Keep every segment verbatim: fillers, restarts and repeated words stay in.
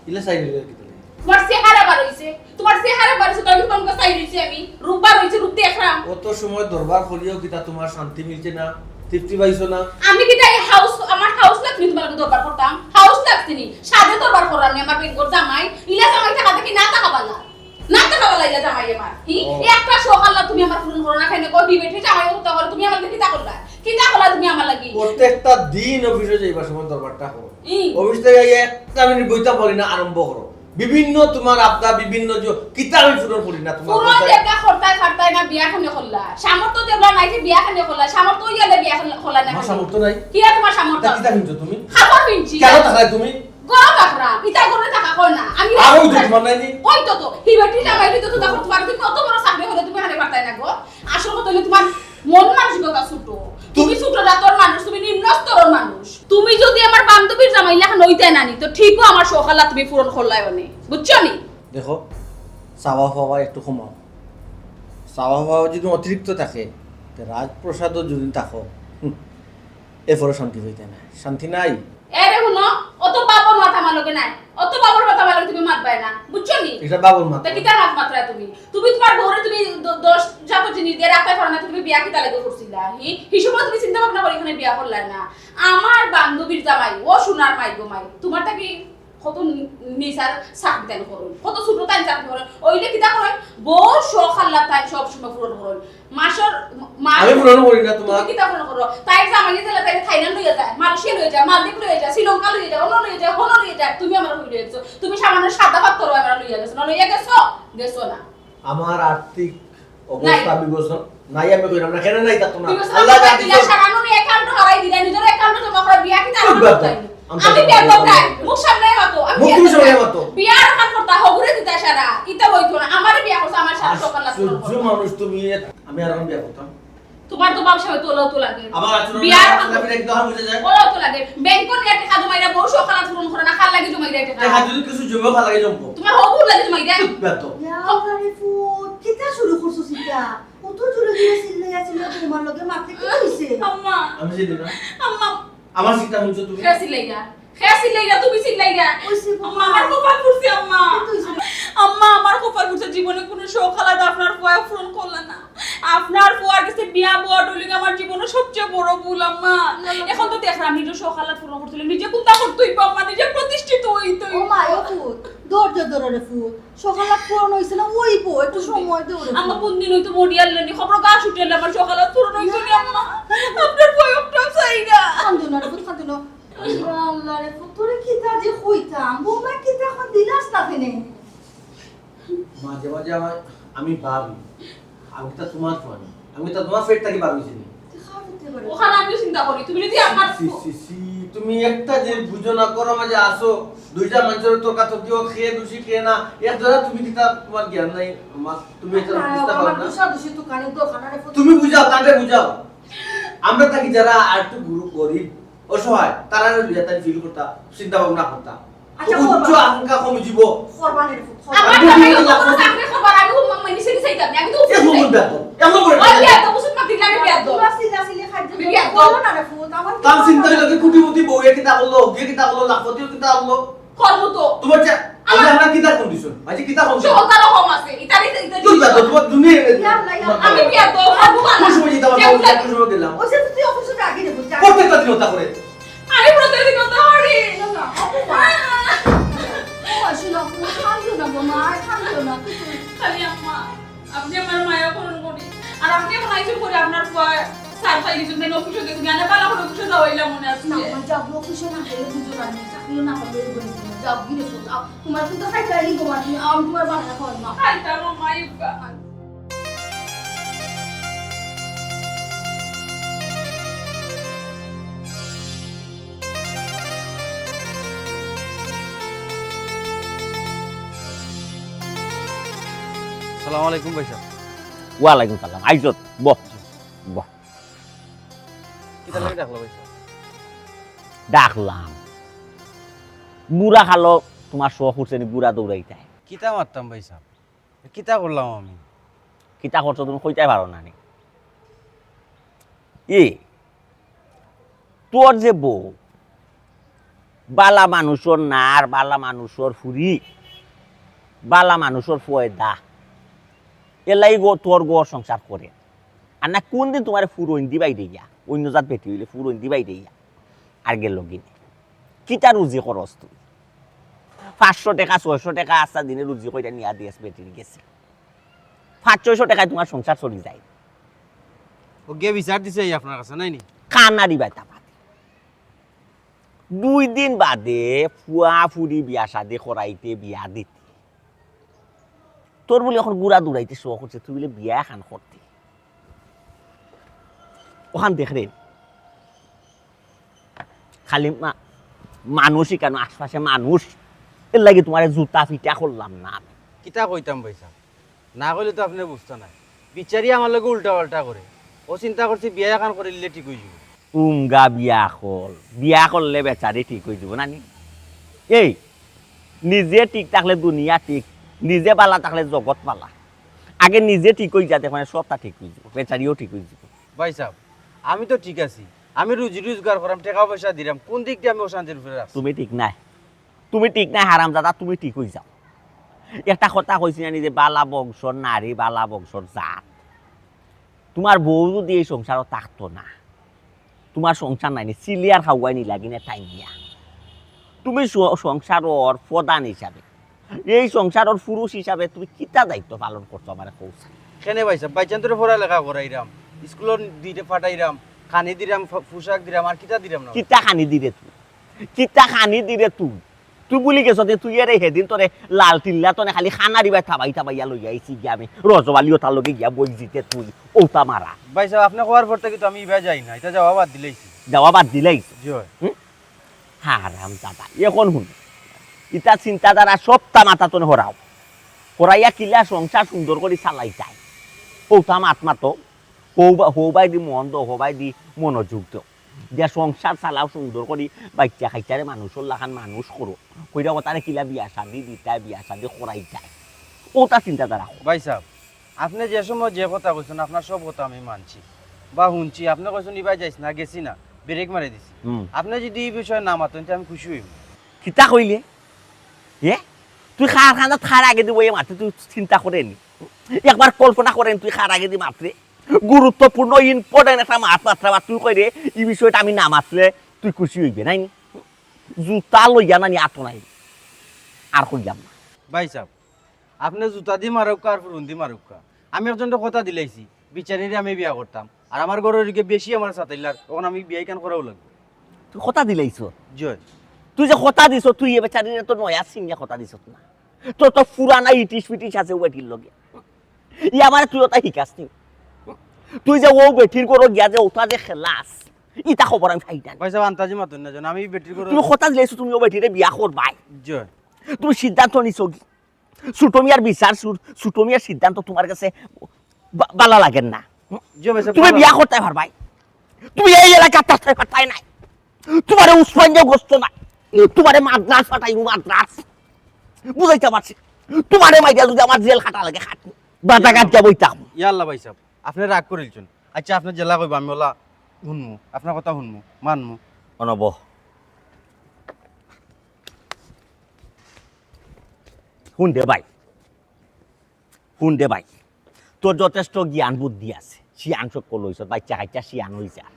ইলা চাই রইলে কিতা লাগে? তোমার চেহারা বার হইছে, তোমার চেহারা বার হইছে, তাই তোমার কাছে চাই রইছি আমি। রূপ বার হইছে, রূপ দেখলাম। অত সময় দরবার করিও কিতা তোমার শান্তি মিলছে না, তৃপ্তি পাইছো না? আমি কিতা এই হাউস, আমার হাউস লাগছে নি তোমার লগে দরবার করতাম? হাউস লাগছে নি? সাধে দরবার করলাম নি আমার বেঙ্গর জামাই। ইলা জামাই থাকা থাকি না থাকা বালা। না থাকা বালা ইলা জামাই আমার। হি? ও। একটা শখ আল্লাহ তুমি আমার পূরণ করো না, কেন গো? বিবেটি জামাই হতে পারো, তুমি আমার কিতা করলা? কিতা করলা তুমি আমার লাগি? প্রত্যেকটা দিন অফিসে যাইবার সময় দরবারটা করো। ই। অফিস থেকে আইয়া একটা মিনিট বইতা পারি না, আরম্ভ করো। বিভিন্ন তোমার আবদা, বিভিন্ন যে কিতা আমি পূরণ করি না তোমার পুরো কথায়। দেবতা করতায় পারতায় না, বিয়া কেনে করলা? সামর্থ্য দেবলা নাই যে বিয়া কেনে করলা? সামর্থ্য হইলে বিয়া কেনে করলা না? আমার সামর্থ্য নাই। কিয়া তোমার সামর্থ্য তা আছে? কিতা কিনছো তুমি? খাবার কিনছি। কেন থাকায় তুমি? গরম রাখলাম, ইতা করে থাকা কয় না। আমি আর ওই তো তোমার নাই নি? ওই তো তো, হিবাটি জামাই তো তো তখন তোমার, তুমি অত বড় চাকরি হলে তুমি হারে পারতায় না গো। আসল কথা হইলো তোমার মন মানসিকতা ছোট। তুমি ছোট জাতর মানুষ, তুমি নিম্ন স্তরর মানুষ। তুমি যদি আমার বান্ধবীর জামাই লেখান হইতায় না নি, তো ঠিকও আমার শখ আল্লাহ তুমি পূরণ করলায় অনে, বুঝছো নি? দেখো, চাওয়া পাওয়া একটু কমাও। চাওয়া পাওয়া যদি অতিরিক্ত থাকে, তে রাজপ্রাসাদও যদি থাকো, হুম, এরপরে শান্তি হইতে না, শান্তি নাই। এরে হুনো, অত বাবর মাথা আমার লগে নাই, অত বাবর মাথা আমার লগে তুমি মাতবায় না, বুঝছো নি? এটা বাবর মাথা। তা কিতা মাত মাতরায় তুমি? তুমি তোমার বউরে তুমি দ-, দশ জাত জিনিস দিয়া রাখতায় পারো না, তুমি বিয়া কিতা লাগি করছিলা? হি, হি সময় তুমি চিন্তা ভাবনা করি এখানে বিয়া করলায় না। আমার বান্ধবীর জামাই, ও সোনার মাই গো মাই, তোমার থাকি কত নি-, নিচার চাকরি তাইন করইন, কত ছোট তাইন চাকরি করইন, ওইলে কিতা করইন? বউর শখ আল্লাহ তাইন সব সময় পূরণ করইন। মাসর, মা-, আমি পূরণ করি না তোমার। তুমি কিতা পূরণ করো? তাইর জামাইয়ে দিলে তাইরে থাইল্যান্ড লইয়া যায়, মালয়েশিয়া লইয়া যায়, মালদ্বীপ লইয়া যায়, শ্রীলঙ্কা লইয়া যায়, অন্য লইয়া যায়, হনো লইয়া যায়, তুমি আমার লইয়া গেছো। তুমি সামান্য সাদা পাথর আমার লইয়া গেছো, না লইয়া গেছো? গেছো না। আমার আর্থিক অবস্থা নাই। বিবেচনা নাই, আমি কইলাম না, কেন নাই তা তোমার? বিবেচনা আল্লাহ করতে যা দিলা, দিছে। সারা নুনি অ্যাকাউন্ট হারাই দিলা, নিজের অ্যাকাউন্টে জমা করা বিয়া কিতা চুপ আমার কর। করতে? আমি আমি তো বিয়া বলতে করতে? পারি না। মুখ সামনে মাতো, আমি মুখ বিয়া তুমি করতে? সামনে মাতো। বিয়ার অখান করতা, হগুরে দিতা সারা। ইতা হইতো না, আমারে বিয়া করছে, আমার সারা সকাল লাগতো। আশ্চর্য মানুষ তুমি, আমি আর আমি বিয়া করতাম। তোমার তো ব্যবসা হইতো, ওলাও তো লাগে। আমার আচরণ বিয়ার আপনাদের একদম বুঝে যায়। ওলাও তো লাগে। ব্যাংক নিয়া টেকা জমাইরা, বউর শখ আহ্লাদ পূরণ করে না, কার লাগি জমাইরা টেকা? দেখা যদি কিছু জমে ভালো লাগে জমবো। তোমার হবুর লাগি জমাইরা? বেত। ইয়া আল্লাহ রে ফুত, কিতা শুরু করছস ইটা? অত জোরে জোরে চিল্লাইয়া চিল্লাইয়া তোমার লগে মাতে কি হইছে? আম্মা, আমি চিনি না। আম্মা, আমার চিন্তা শুনছো তুমি? কে চিল্লাইরা? কে চিল্লাইরা? তুমি চিল্লাইরা? ওই সে আম্মা, আমার কপাল ফুটছে আম্মা। কিন্তু হইছে আম্মা, আমার কপাল ফুটছে, জীবনে কোনো শখ আহ্লাদ আপনার ফুয়া পূরণ করলা না। আপনার ফুয়ার গেছে বিয়া বওয়া ডলিং আমার জীবনে সবচেয়ে বড় ভুল আম্মা। এখন তো দেখলাম নিজে শখ আহ্লাদ পূরণ করতে হইলে নিজে কুন্তা করতে হইব আম্মা, নিজে প্রতিষ্ঠিত হইতে ও হইব। মা, ও ফুত, ধৈর্য ধরো রে ফুত। শখ আহ্লাদ পূরণ হইছে না, অইবো, একটু সময় দেও রে আম্মা, ফুত। কোন দিন হইতো মরিয়ার লনি, খবর গা ছুটে এলে আমার শখ আহ্লাদ পূরণ হইতো না আম্মা। আপনার ফুয়া একটা চাই না। কান্দো না রে ফুত, কান্দো না। ইয়া আল্লাহ রে ফুত, তোরে কিতা যে কইতাম, বৌমা কিতা এখন দিলাস না কেনে? মাঝে মাঝে আমার, আমি ভাবি, আমি তো তোমার ফোন, আমি তো তোমার পেট থাকি বার হইছি নি। তুই খাওয়া করতে পারে। ওখানে আমিও চিন্তা করি, তুমি যদি আমার সি, সি, সি, তুমি একটা যে বুঝো না, করো মাঝে আসো, দুইটা মানুষের তর্কাতর্কি হোক, খেয়ে দুষি খেয়ে না, এক ধরা তুমি কিতা তোমার জ্ঞান নাই, আমার, তুমি এটা না, বুঝতে পারো আমার না। দুষা দুষি তো কানে দরকার না রে ফুত। তুমি বুঝাও, তাদের বুঝাও। আমরা থাকি যারা আর একটু গুরু গরিব, অসহায়, তারা লইয়া তাই ফিল করতা, চিন্তা ভাবনা করতা। আচ্ছা, উচ্চ করবা। আকাঙ্ক্ষা কমিযিব। করবা না রে ফুত, আমার করবা। চাকরি করবো, চাকরি করবো, আর আমি উম-, মানে, সেটা চাইতাম না, আমি তো এ উচিত মন চাইতাম। ব্যাপার, এমন করে ওই বিয়াদব, উচিত মাতিলে আমি বিয়াদব। তোমরা চিল্লা চিল্লি খাইতে আমি বিয়াদব। বলো না রে ফুত, আমার তার চিন্তা হইলো কি কুটিপতি বউয়ে কিতা করলো, গিয়ে কিতা করলো, লাখপতিও কিতা করলো। করবো তো। তোমার যে, আমি আমরা কিতা কন্ডিশন, আজ কিতা কন্ডিশন? সহজতারও কম আছে, ইতারে, ইতারে তুই ব্যাপার, তোমার দুনিয়া ইয়া আল্লাহ, ইয়া আমি বিয়াদব, করবো না। কোন সময় যেতাম, কেমন কোন সময় গেলাম? ওই যে তুই অফিসে আগে রে ফুত, যা। প্রত্যেকটা দিন ওটা করে। আমি প্রতিদিন করতে পারি। না, না, অপমান। ও, শুনো, তুমি কান্দিও না গো মা, আর কান্দিও না, কিছু। খালি আম্মা, আপনি আমার মায়া করুন করি। আর আপনি এখন আইসুন করে আপনার ফুয়া স্যার পাই গেছেন, তাই অফিসে গেছেন, আমি ভালো করে অফিসে যাওয়াইলাম মনে আছে। না, মা, যাও, অফিসে না গেলে বুঝো না, আমি চাকরিও না পাবো, এই বলে দিও। যাও, গিয়ে রেখো, যাও। তোমার কিন্তু খাইতে আইলি গো মা, তুমি, আমি তোমার বানায় খাওয়াই মা। খাইতাম আম্মা, ইউকা। সালাম আলাইকুম ভাই সাহেব। ওয়ালাইকুম সালাম। আইজত বহ, বহ। কিতা লাগি ডাকলা ভাই সাহেব? ডাকলাম। বুড়া খালো তোমার শখ উঠছে নি, বুড়া দৌড়াইতায়। কিতা মারতাম ভাই সাহেব? কিতা করলাম আমি? কিতা করছো তুমি কইতায় পারো না নি? এ, তোর যে বউ, বালা মানুষর নার, বালা মানুষর ফুরি, বালা মানুষর ফয়দা। এরলাগি গো-, তোর ঘর সংসার করে। আর না কুনদিন তুমারে ফুরইন দিবাই দেইয়া, অইন্য জাত বেটি অইলে ফুরইন দিবাই দেইয়া। আর গেল গিনে। কিতা রুজি করস তুই? পাঁচশো টেকা, ছয়শো টেকা আস্তা দিনে রুজি কইরা নিয়া দিয়াস বেটির গেছে। পাঁচ ছয়শো টেকায় তুমার সংসার চলি যায়। অগিয়ে বিচার দিছে এই আপনার কাছে, নায় নি? কানা দিবায় তা বাদে। দুই দিন বাদে ফুয়া ফুরি বিয়া শাদি করাইতে, বিয়া দিতে। তোর বুলে অখন গুড়া দৌড়াইতে শখ করছে, তুই বুলে বিয়া এখান করতে। অখান দেখরে। খালি মা-, মানুষই কেন, আশপাশে মানুষ। এরলাগি তুমারে জুতা ফিটা করলাম না আমি। কিতা কইতাম ভাইসাব? না কইলে তো আপনে বুঝতা নায়। বিচারি আমার লগে উল্টা পাল্টা করে। অউ চিন্তা করছি বিয়া এখান করিলে ঠিক অইযিবো। উমগা বিয়া কর, বিয়া করলে বেচারি ঠিক অইযিবো না নি? এই, নিজে ঠিক থাকলে দুনিয়া ঠিক, নিজে বালা থাকলে জগৎ বালা। আগে নিজে ঠিক অইযা, দেখবা সবটা ঠিক অইযিবো, বেচারিও ঠিক অইযিবো। ভাইসাব, আমি তো ঠিক আছি, আমি রুজি রুজগার করাম, টেকা পয়সা দিরাম, কুন দিক দি আমি অশান্তির উপরে আছি? তুমি ঠিক নায়, তুমি ঠিক নায় হারামজাদা, তুমি ঠিক অইযাও। একটা কথা কইছি না নি যে বালা বংশর নারী, বালা বংশর জাত। তুমার বউ যুদি এই সংসারো থাকতো না, তুমার সংসার নায় নি, চিলিয়ার খাওয়াই নি লাগি না টাইম দিয়া। তুমি স-, সংসারর প্রধান হিসাবে, এই সংসারর পুরুষ হিসাবে তুমি কিতা দায়িত্ব পালন করছো আমারে কও ছাইন? কেনে ভাইসাব, বাইচ্চাইন্তরে পড়ালেখা করাইরাম, স্কুলো দিতে পাঠাইরাম, খানি দিরাম, ফ-, পোশাক দিরাম, আর কিতা দিরাম না? কিতা খানি দিরে তুই? কিতা খানি দিরে তুই? তুই ভুলি গেছস যে তুই এরে হেদিন তোরে লাল টিল্লা তনে খালি খানা দিবায় থাবাই থাবাইয়া লইয়া আইছি গিয়া আমি রজব আলী অতার লগে গিয়া বইছি তে তুই অতা মারা। ভাইসাব, আপনে কওয়ার পর থাকি তো আমি ইবায় যাই না, ইতা যাওয়া বাদ দিলাইছি। যাওয়া বাদ দিলাইছস? জি অয়। হুম? হারামজাদা, অখন হুন, ইতা চিন্তাধারা সবটা মাথা তনে হরাও। হরাইয়া কিলা সংসার সুন্দর করি চালাইতায়। অতা মাত মাতো, হউ বা-, হউ বায়দি মন দেও, হউ বায়দি মনোযোগ দেও। দিয়া সংসার চালাও সুন্দর করি, বাইচ্চা কাইচ্চারে মানুষর লাখান মানুষ করো। কইরা অতারে কিলা বিয়া শাদি দিতায়, বিয়া শাদি করাইতায়। অতা চিন্তাধারা করো। ভাইসাব, আপনে যে সময় যে কথা কইছইন, আপনার সব কথা আমি মানছি বা হুনছি। আপনে কইছইন, "ইবায় যাইস না, গেছি না, ব্রেক মারি দিছি।" হুম। আপনে যুদি ই বিষয়ে না মাতইন, তে আমি খুশি অইমু। কিতা কইলে? এ? তুই কার কান্দাত কার আগেদি বইয়া মাতরে তুই চিন্তা করে নি? একবার কল্পনা করে নি তুই কার আগেদি মাতরে? গুরুত্বপূর্ণ, important একটা মাত মাতরে, আবার তুই কইরে, "ই বিষয়টা আমি না মাতলে তুই খুশি অইবে নায় নি?" জুতা লইয়া না নি আতো নাই। আর কইলাম না। ভাইসাব, আপনে জুতা দি মারউক্কা আর ফুরুন দি মারউক্কা, আমি একজনরে কথা দিলাইছি, বিচারিরে আমি বিয়া করতাম। আর আমার ঘরর এদিকে বেশি আমারে সাতাইলার, অখন আমি বিয়া ইখান করাউ লাগবো। তুই কথা দিলাইছস? জি অয়। তুই যে কথা দিছস, তুই এ বিচারিরে তো নয়া চিনিয়া কথা দিছস না। তোর তো পুরানা ইটিস পিটিস আছে অউ বেটির লগে। ই আমারে তুই অতা হিকাস নি। তুই যে অউ বেটির ঘরো গিয়া যে অতা যে খেলাস, ইতা খবর আমি পাই না। ভাইসাব, আন্তাজি মাতইন না যেন, আমি বেটির ঘরো তুমি কথা দিলাইছো, তুমি অউ বেটিরে বিয়া করবায়। জি অয়। তুমি সিদ্ধান্ত নিছো কি? ছোট মিয়ার বিচার, ছো-, ছোট মিয়ার সিদ্ধান্ত তুমার গেছে বা-, বালা লাগের না। জি ভাইসাব, তুমি বালা। বিয়া করতায় পারবায়? তুমি এই এলাকাত থাকতায় পারতায় নায়। তুমারে উসমানীয় গোস্ত না, তুমারে মাদ্রাজ পাঠাইমু, মাদ্রাজ। বুঝাইতাম পারছি? তুমারে মাইরা যুদি আমার জেল খাটা লাগে, খাটমু। বাজারঘাট যাবো ইতাম। ইয়া আল্লাহ ভাইসাব, আপনে রাগ করিলছইন। আইচ্ছা, আপনে যেলা কইবা আমি অলা হুনমু, আপনার কথা হুনমু, মানমু। অনো বহ। হুন দে ভাই, হুন দে ভাই, তোর যথেষ্ট জ্ঞান বুদ্ধি আছে, শিয়ান সক্কল অইছস, বাইচ্চা কাইচ্চা শিয়ান অইছস।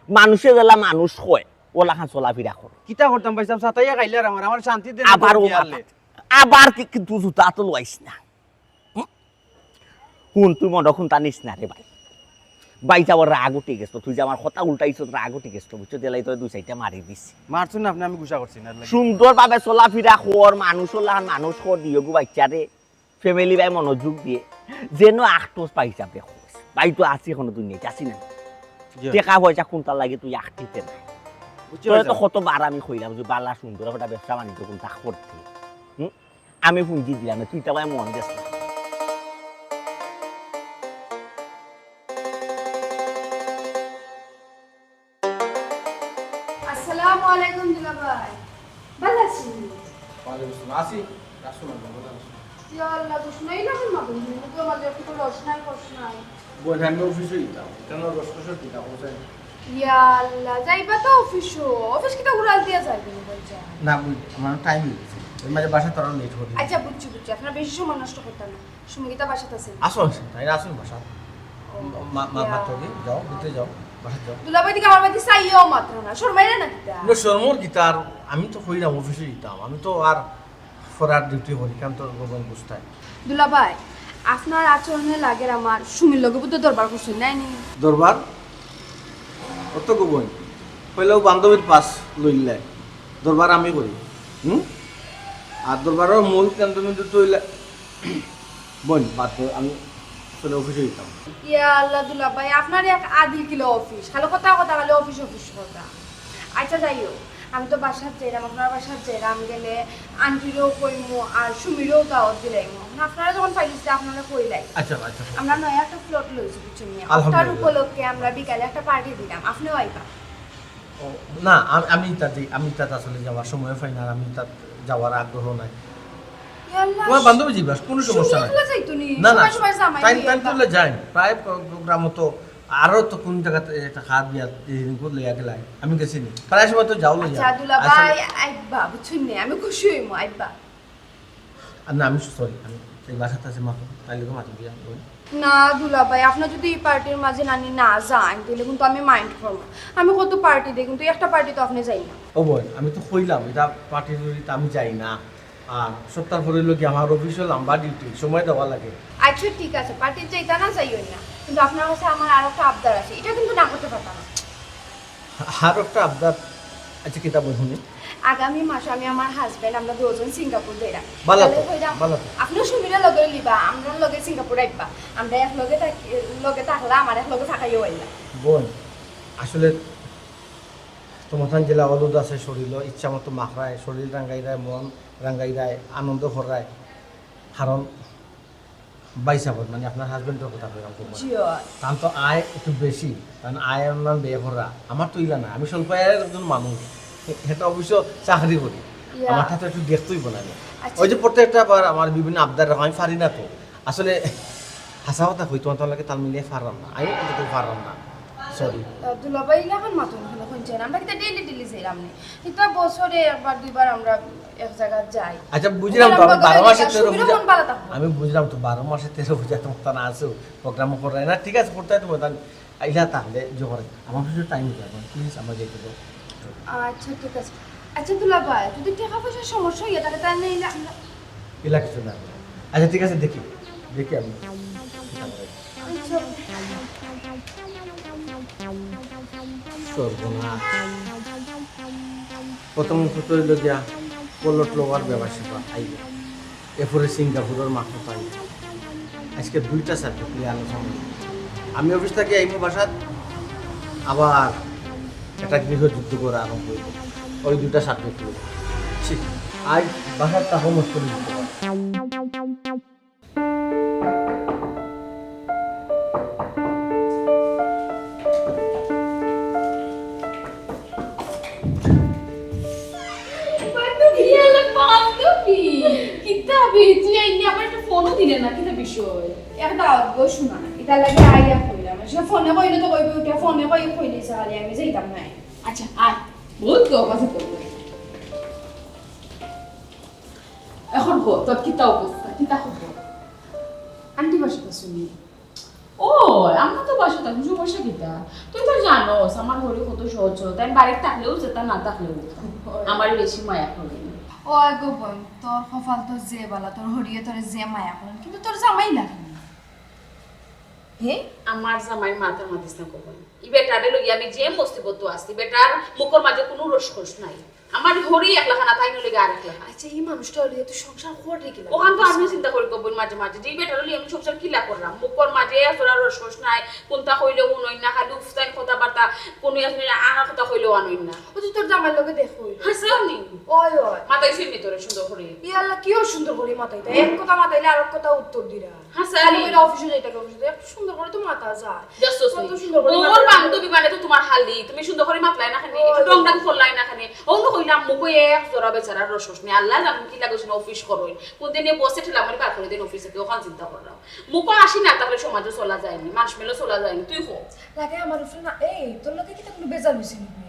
মানুষে যেলা মানুষ কয়, অলাখান চলাফিরা কর। কিতা করতাম ভাইসাব, সাতাইয়া খাইলার আমার, আমার শান্তি দেন আবার অউ মাথা, আবার কি, কিন্তু জুতা তো লইস না। হুম? হুন, তুই মনো কুন্তা নিস না রে ভাই। ভাই যাওয়ার রাগ উঠি গেছে, তুই যে আমার কথা উল্টাইছস, রাগ উঠি গেছে, বুঝছস? দিলাই তোরে দুই চাইরটা মারি দিছি। মারছইন না আপনে, আমি গুসা করছি না, এর লাগি। সুন্দরভাবে চলাফিরা কর, মানুষর লাখান মানুষ কর দিও গো বাইচ্চারে। Family ভাই মনোযোগ দিয়ে। যেন আখটোস পাইছা দেখো। ভাই তো আছি এখনো দুনিয়াত, আছি না? জি। টেকা পয়সা কুন্তার লাগি তুই আখটিতে না। বুঝছি তোরে ভাই তো সাহেব। কতবার আমি কইলাম যে বালা সুন্দর একটা ব্যবসা বাণিজ্য কুন্তা করতে। হুম? আমি পুঞ্জি দিলাম না, তুই তো ভাই মন দেস না। আসসালামু আলাইকুম দুলাভাই। ভালা আছইন? ওয়ালাইকুম আসসালাম। আছি, রাসু ম্যাডাম, ভালা আছি। ইয়া আল্লাহ, দুশমন এই লাগে মাগুন, মুখে মাঝে একটু রস নাই, কষ নাই। বইন, আমি অফিসো যাইতাম, কেন রস কষ দিতা, কোথায়? ইয়া আল্লাহ, যাইবা তো অফিসও। অফিস কিতা উড়াল দিয়া যাইবে নি বলছে? না, বুঝ, আমার টাইম অই গেছে। এর মাঝে বাসা তোরা লেট হবে। আচ্ছা, বুঝছি, বুঝছি। আপনারা বেশি সময় নষ্ট করতা না। সুমি কিতা বাসাত আছে? আসো, আসো, তাই আসো বাসা। মা, মা, মা, তোকে যাও, ভিতরে যাও, বাসা যাও। দুলাভাই দিকে আমার বাড়িতে চাইও মাত্র না, শরমাইরা না কিতা? না, শরমর কিতা আর, আমি তো কইলাম অফিসে যেতাম, আমি তো আর ফরার ডিউটি করি, কারণ তোর গোপন বুঝতাই। দুলাভাই, আপনার আচরণে লাগের আমার সুমির লগে বুঝতে দরবার করছেন, নাই নি? দরবার? অত গোপন? কইলেও বান্ধবীর পাস লইলে দরবার আমি করি, হুম? আর দরবারর মূল কেন্দ্রবিন্দু তো হইলে বোন, বাদ দে, আমি আসলে অফিসে যেতাম। ইয়া আল্লাহ দুলাভাই, আপনার এক আদিল কিলো অফিস, খালি কথা কথা, খালি অফিস অফিস কথা। আচ্ছা, যাই হোক, আমি তো বাসাত যাইলাম, আপনার বাসাত যাইলাম, গেলে আন্টিরেও কইমু আর সুমিরেও দাওয়াত দিলাইমু। এখন আপনারা যখন পাইলিছে, আপনারা কইলাই। আচ্ছা, আচ্ছা। আমরা নয়া একটা প্লট লইছি, বুঝছেন নি? আলহামদুলিল্লাহ। ওটার উপলক্ষে আমরা বিকালে একটা পার্টি দিলাম, আপনিও আইবা। ও, না, আমি, আমি তাতে, আমি তাতে আসলে যাওয়ার সময় পাই না, আর আমি তাত যাওয়ার আগ্রহ নাই। ইয়া আল্লাহ, তোমার বান্ধবী যাইবা, কোনো সমস্যা নাই। সুমি একলা যাইতো নি? না, না, সবাই সবাই জামাই টাইম নিয়ে টাইম আইবা। করলে যাই, প্রায় প্রো-, প্রোগ্রাম তো আরো তো কোন জায়গাতে একটা খাওয়া দিয়া এই দিন করলে এক লাই, আমি গেছি নি, প্রায় সময় তো যাও লই আচ্ছা যাই। দুলাভাই, আসলে আইবা, বুঝছেন নি? আমি খুশি হইমু, আইবা। আর না, আমি সরি, আমি এই বাসাতে আছে মাত্র, তাই লোকে মাত্র দিয়ে আমি না দুলাভাই, আপনার যদি এই পার্টির মাঝে নানি না যান, তাহলে কিন্তু আমি মাইন্ড করবো। আমি কত পার্টি দেই, কিন্তু একটা পার্টি তো আপনি যাই না। ও বোন, আমি তো কইলাম, এটা পার্টির জড়িত আমি যাই না। আর সপ্তাহ পরে হইলো কি আমার অফিসে লম্বা ডিউটি, সময় দেওয়া লাগে। আচ্ছা, ঠিক আছে, পার্টির যাইতা না যাইও না, কিন্তু আপনার কাছে আমার আরো একটা আবদার আছে, এটা কিন্তু না করতে পারতাম না। আর একটা আবদার। আচ্ছা, কিতা বই শুনি? আগামী মাসে আমি আমার হাজবেন্ড, আমরা দুজন সিঙ্গাপুর যাইরা। ভালো তো, তাহলে কইলাম, ভালো তো। আপনিও সুমিরে লগে লিবা, আমরা লগে সিঙ্গাপুর আইবা। আমরা এক লগে থাকি, লগে থাকলাম আর এক লগে থাকাইও আইলাম। বোন, আসলে তোমার যেলা অলুদ আছে শরীর, ইচ্ছা মতো মাখরায়, শরীর রাঙ্গাইরায়, মন রাঙ্গাইরায়, আনন্দ কররায়। কারণ ভাই সাহেব, মানে আপনার হাজবেন্ডের কথা কইলাম খুব। জি, অয়। তার তো আয় একটু বেশি, কারণ আয় অন্যান্য ব্যয় করা। আমার তো ইলা না, আমি স্বল্প আয়ের একজন মানুষ, এটা অবশ্য চাকরি করি। ইয়া। আমার তো একটু দেখতেই বলা যায়। আচ্ছা। ওই যে প্রত্যেকটা বার আমার বিভিন্ন আবদার রাখা, আমি পারি না তো। আসলে হাসা কথা কই, তোমার তো লাগে তাল মিলিয়ে পারলাম না, আমি কিন্তু পারলাম না, সরি। আহ, দুলাভাই, এখন মাতুন হলো কোন চেন? আমরা কিতা ডেইলি ডেইলি যাইলাম নি? কিতা বছরে একবার দুইবার আমরা এক জায়গা যাই। আচ্ছা, বুঝলাম তো, আমি আমরা বারো বগলে মাসে যাই, তেরো সুবিধা পূজা, মন ভালো থাকবো। আমি বুঝলাম তো, বারো মাসে তেরো পূজা তোমার তা না আছে, প্রোগ্রাম করে না, ঠিক আছে, করতে হয় তোমার তাহলে। আইলা তাহলে জোহরে, আমার কিছু টাইম যাবে, প্লিজ, আমার যেতে দাও। আচ্ছা, ঠিক আছে। আচ্ছা দুলাভাই, যদি টাকা পয়সার সমস্যা হইয়া থাকে, তাহলে নিলে আমরা এলা কিছু না। আচ্ছা, ঠিক আছে, দেখি, দেখি আমি। আচ্ছা। সর্বনাশ। প্রথম কথা হইল গিয়া পলট লওয়ার ব্যবসা আইব, এরপরে সিঙ্গাপুরের মাথা পাই। আজকে দুইটা সাবজেক্ট নিয়ে আলোচনা হইল। আমি অফিস থেকে আইমু বাসাত, আবার একটা গৃহযুদ্ধ করা আরম্ভ হইব। ওই দুইটা সাবজেক্ট নিয়ে। ঠিক, আজ বাসার তাকে মুশকিল দিতে পারে। বান্ধবী, ইয়ালা বান্ধবী। কিতা বে, তুই আইনি আবার একটা ফোনও দিলে না, কিতা বিষয়? একটা অদ্ভুত শোনা, এটা লাগে আইয়া কইলাম। সে ফোনে কইলে তো কইবে, উঠে ফোনে কই কইলে খালি আমি যাইতাম না। আচ্ছা, আয়, বল তো, কথা তো। এখন বল, তোর কিতা অবস্থা, কিতা খবর? আন্টি বাসা শুনি। ও, আমরা তো বাসা থাকি, সমস্যা কিতা? তুই তো জানোস, আমার হরি কত সহজ সরল, তাই বাড়িত থাকলেও যেতা, না থাকলেও যেতা। আমার বেশি মায়া করে। ও গো বোন, তোর কপাল তো যে বালা, তোর হরিয়ে তোরে যে মায়া করেন, কিন্তু তোর জামাই লাগে না। হে? আমার জামাই মাথা মাতিস না কখন। ই বেটারে লইয়া আমি যে মুসিবত আছি, বেটার মুখর মাঝে কোনো রস খোস নাই। আমার হরি এক লাখানা, তাই নলে আর এক লাখানা। আচ্ছা, এই মানুষটা হলে তুই সংসার করলি কিলা? ওখান তো আমি চিন্তা করি কবুল মাঝে মাঝে, যে বেটার হলে আমি সংসার কিলা করলাম? মুখর মাঝে এতটা রস খোস নাই, কোনটা কইলে উনই না, খালি উফতাইন কথাবার্তা, কোনো আসলে আনা কথা কইলেও আনই না। ও তুই তোর জামাইর লগে দেখ হইল। হাসাওনি? ওই ওই। মাথায় শুননি তোরে সুন্দর করে। ই আল্লাহ, কিও সুন্দর করি মাতাইতা? এক কথা মাতাইলে আর এক কথা উত্তর দিরা। হাসাওনি? খালি কইরা অফিসে যাইতে হবে, অফিসে যাইতে। একটু সুন্দর করে তো মাতা যায়। Just so কত sweet। সুন্দর করে ওর মাতা যায়। বান্ধবী মানে তো তোমার হালি, তুমি সুন্দর করে মাতলাই না কেনে, একটু ওই। ঢং ঢং করলাই না কেনে, অন্য না, মুখো এক জোড়া বেচারার রস রস নেই। আল্লাহ জানেন কি লাগে, শুনে অফিস করইন। কোনদিন এই বসে ঠেলা মারি বার করে দিন অফিস থাকি, অখান চিন্তা করলাম। মুখো আসি না, তাহলে সমাজও চলা যায়নি, মানুষ মেলেও চলা যায়নি। তুই কো। লাগে আমার উপরে না, এই, তোর লগে কিতা কুনু বেজাল অইছে নি বে?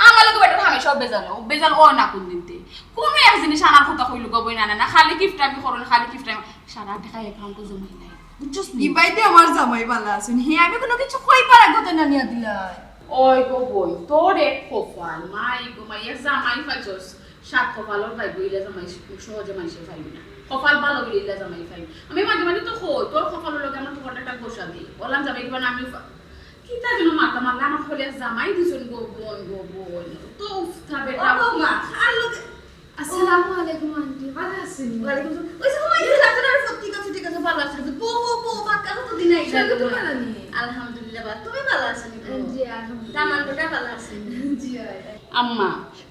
আমার লগে বেটার হামেশাউ বেজাল, ও বেজাল অয় না কোনদিনতে। কুনু এক জিনিস আনার কথা কইলো গো বইন আনে না, খালি কিফটামি করইন, খালি কিফটামি। সারা টেকা অ্যাকাউন্টো জমাই নাই, বুঝছস নি? ইবাইতে আমার জামাই বালা আছইন, হে আমি কুনু কিছু কইবার আগে তো নানিয়া দিলাই। ওই গো বইন, তোর এক কপাল, মাই গো মাই, এক জামাই পাইছস, সাত কপালর ভাগ্য, ইলা জামাই সহজে মানষে পাইবি না। কপাল ভালা অইলে ইলা জামাই পাইবি। আমি মাঝে মাঝে তো কই, তোর কপালর লগে আমার কপালটা একটা ঘষা দি। বললাম জামাই কিবা না আমি পা-, কিতা যেন মাথা মারলা, আমার কপালে জামাই দিছইন গো বইন, গো বইন। তো উফতা বেটা। ও বৌমা, আর লগে আসসালামু আলাইকুম আন্টি, ভালা আছইন? ওয়ালাইকুম আসসালাম। ওই যে, ওই যে, লাগছে না, ঠিক আছে, ঠিক আছে, ভালা আছি। বউ, বউ, বউ, বাক্কা কতদিন আইলা? শরীর তো ভালা নি? আলহামদুলিল্লাহ, ভালা। তুমি ভালা আছো নি? জি, আলহামদুলিল্লাহ। দামান বেটা ভালা আছে নি? জি, হয়। আম্মা,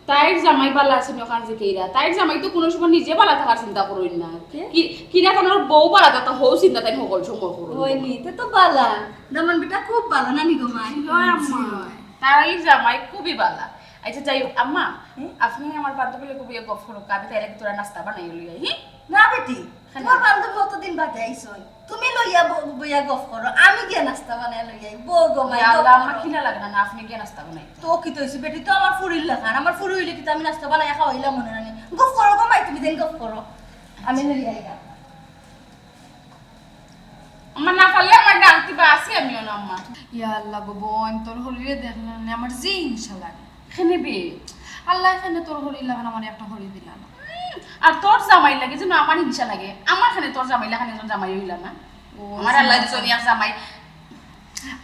তাইর জামাই ভালা আছে নি অখান জিকাইরা? তাইর জামাই তো কুনু সময় নিজে ভালা থাকার চিন্তা করইন না। কে? কি, কিরা তানর বউ ভালা থাকতা হউ চিন্তা তাইন হকল সময় করইন। অয় নি, তে তো ভালা। দামান বেটা খুব ভালা, নানি গো মাই? জি, হয় আম্মা। জি, হয়। তাইর জামাই খুবই ভালা। আচ্ছা, যাই হোক, আম্মা, হুম? আপনে আমার বান্ধবীর লগে বইয়া গফ করউক্কা, আমি তাইলে তোরা নাস্তা বানাই লই আই, হি? না বেটি, কেন? তোমার বান্ধবী অতদিন বাদে আইছইন, তুমি লইয়া ব-, বইয়া গফ করো, আমি গিয়া নাস্তা বানাই লই আই। বউ গো মাই, ইয়া গফ আল্লাহ, আম্মা করো। কিলা লাগে না, না, আপনে গিয়া নাস্তা বানাই। তো কিতা অইছে বেটি, তো আমার ফুরির লাখান, আমার ফুরি অইলে কিতা আমি নাস্তা বানাইয়া খাওয়াইলাম মনে নানি। গফ করো গো মাই, তুমি দেন গফ করো, আমি লই আই গা। আম্মা, না পারলে আমার গালতি বা আছি আমিও না, আম্মা। ইয়া আল্লাহ গো বইন, তোর হরিরে দেখলে না আমার যে হিংসা লাগে। কেনে বে? আল্লাহ কেনে তোর হরির লাখান আমার একটা হরি দিলা না। উম, আর তোর জামাইর লাগি যেন আমার হিংসা লাগে। আমার কেনে তোর জামাইর লাখান একজন জামাই অইলা না। ও, আমার আল্লাহ দিছইন এক জামাই।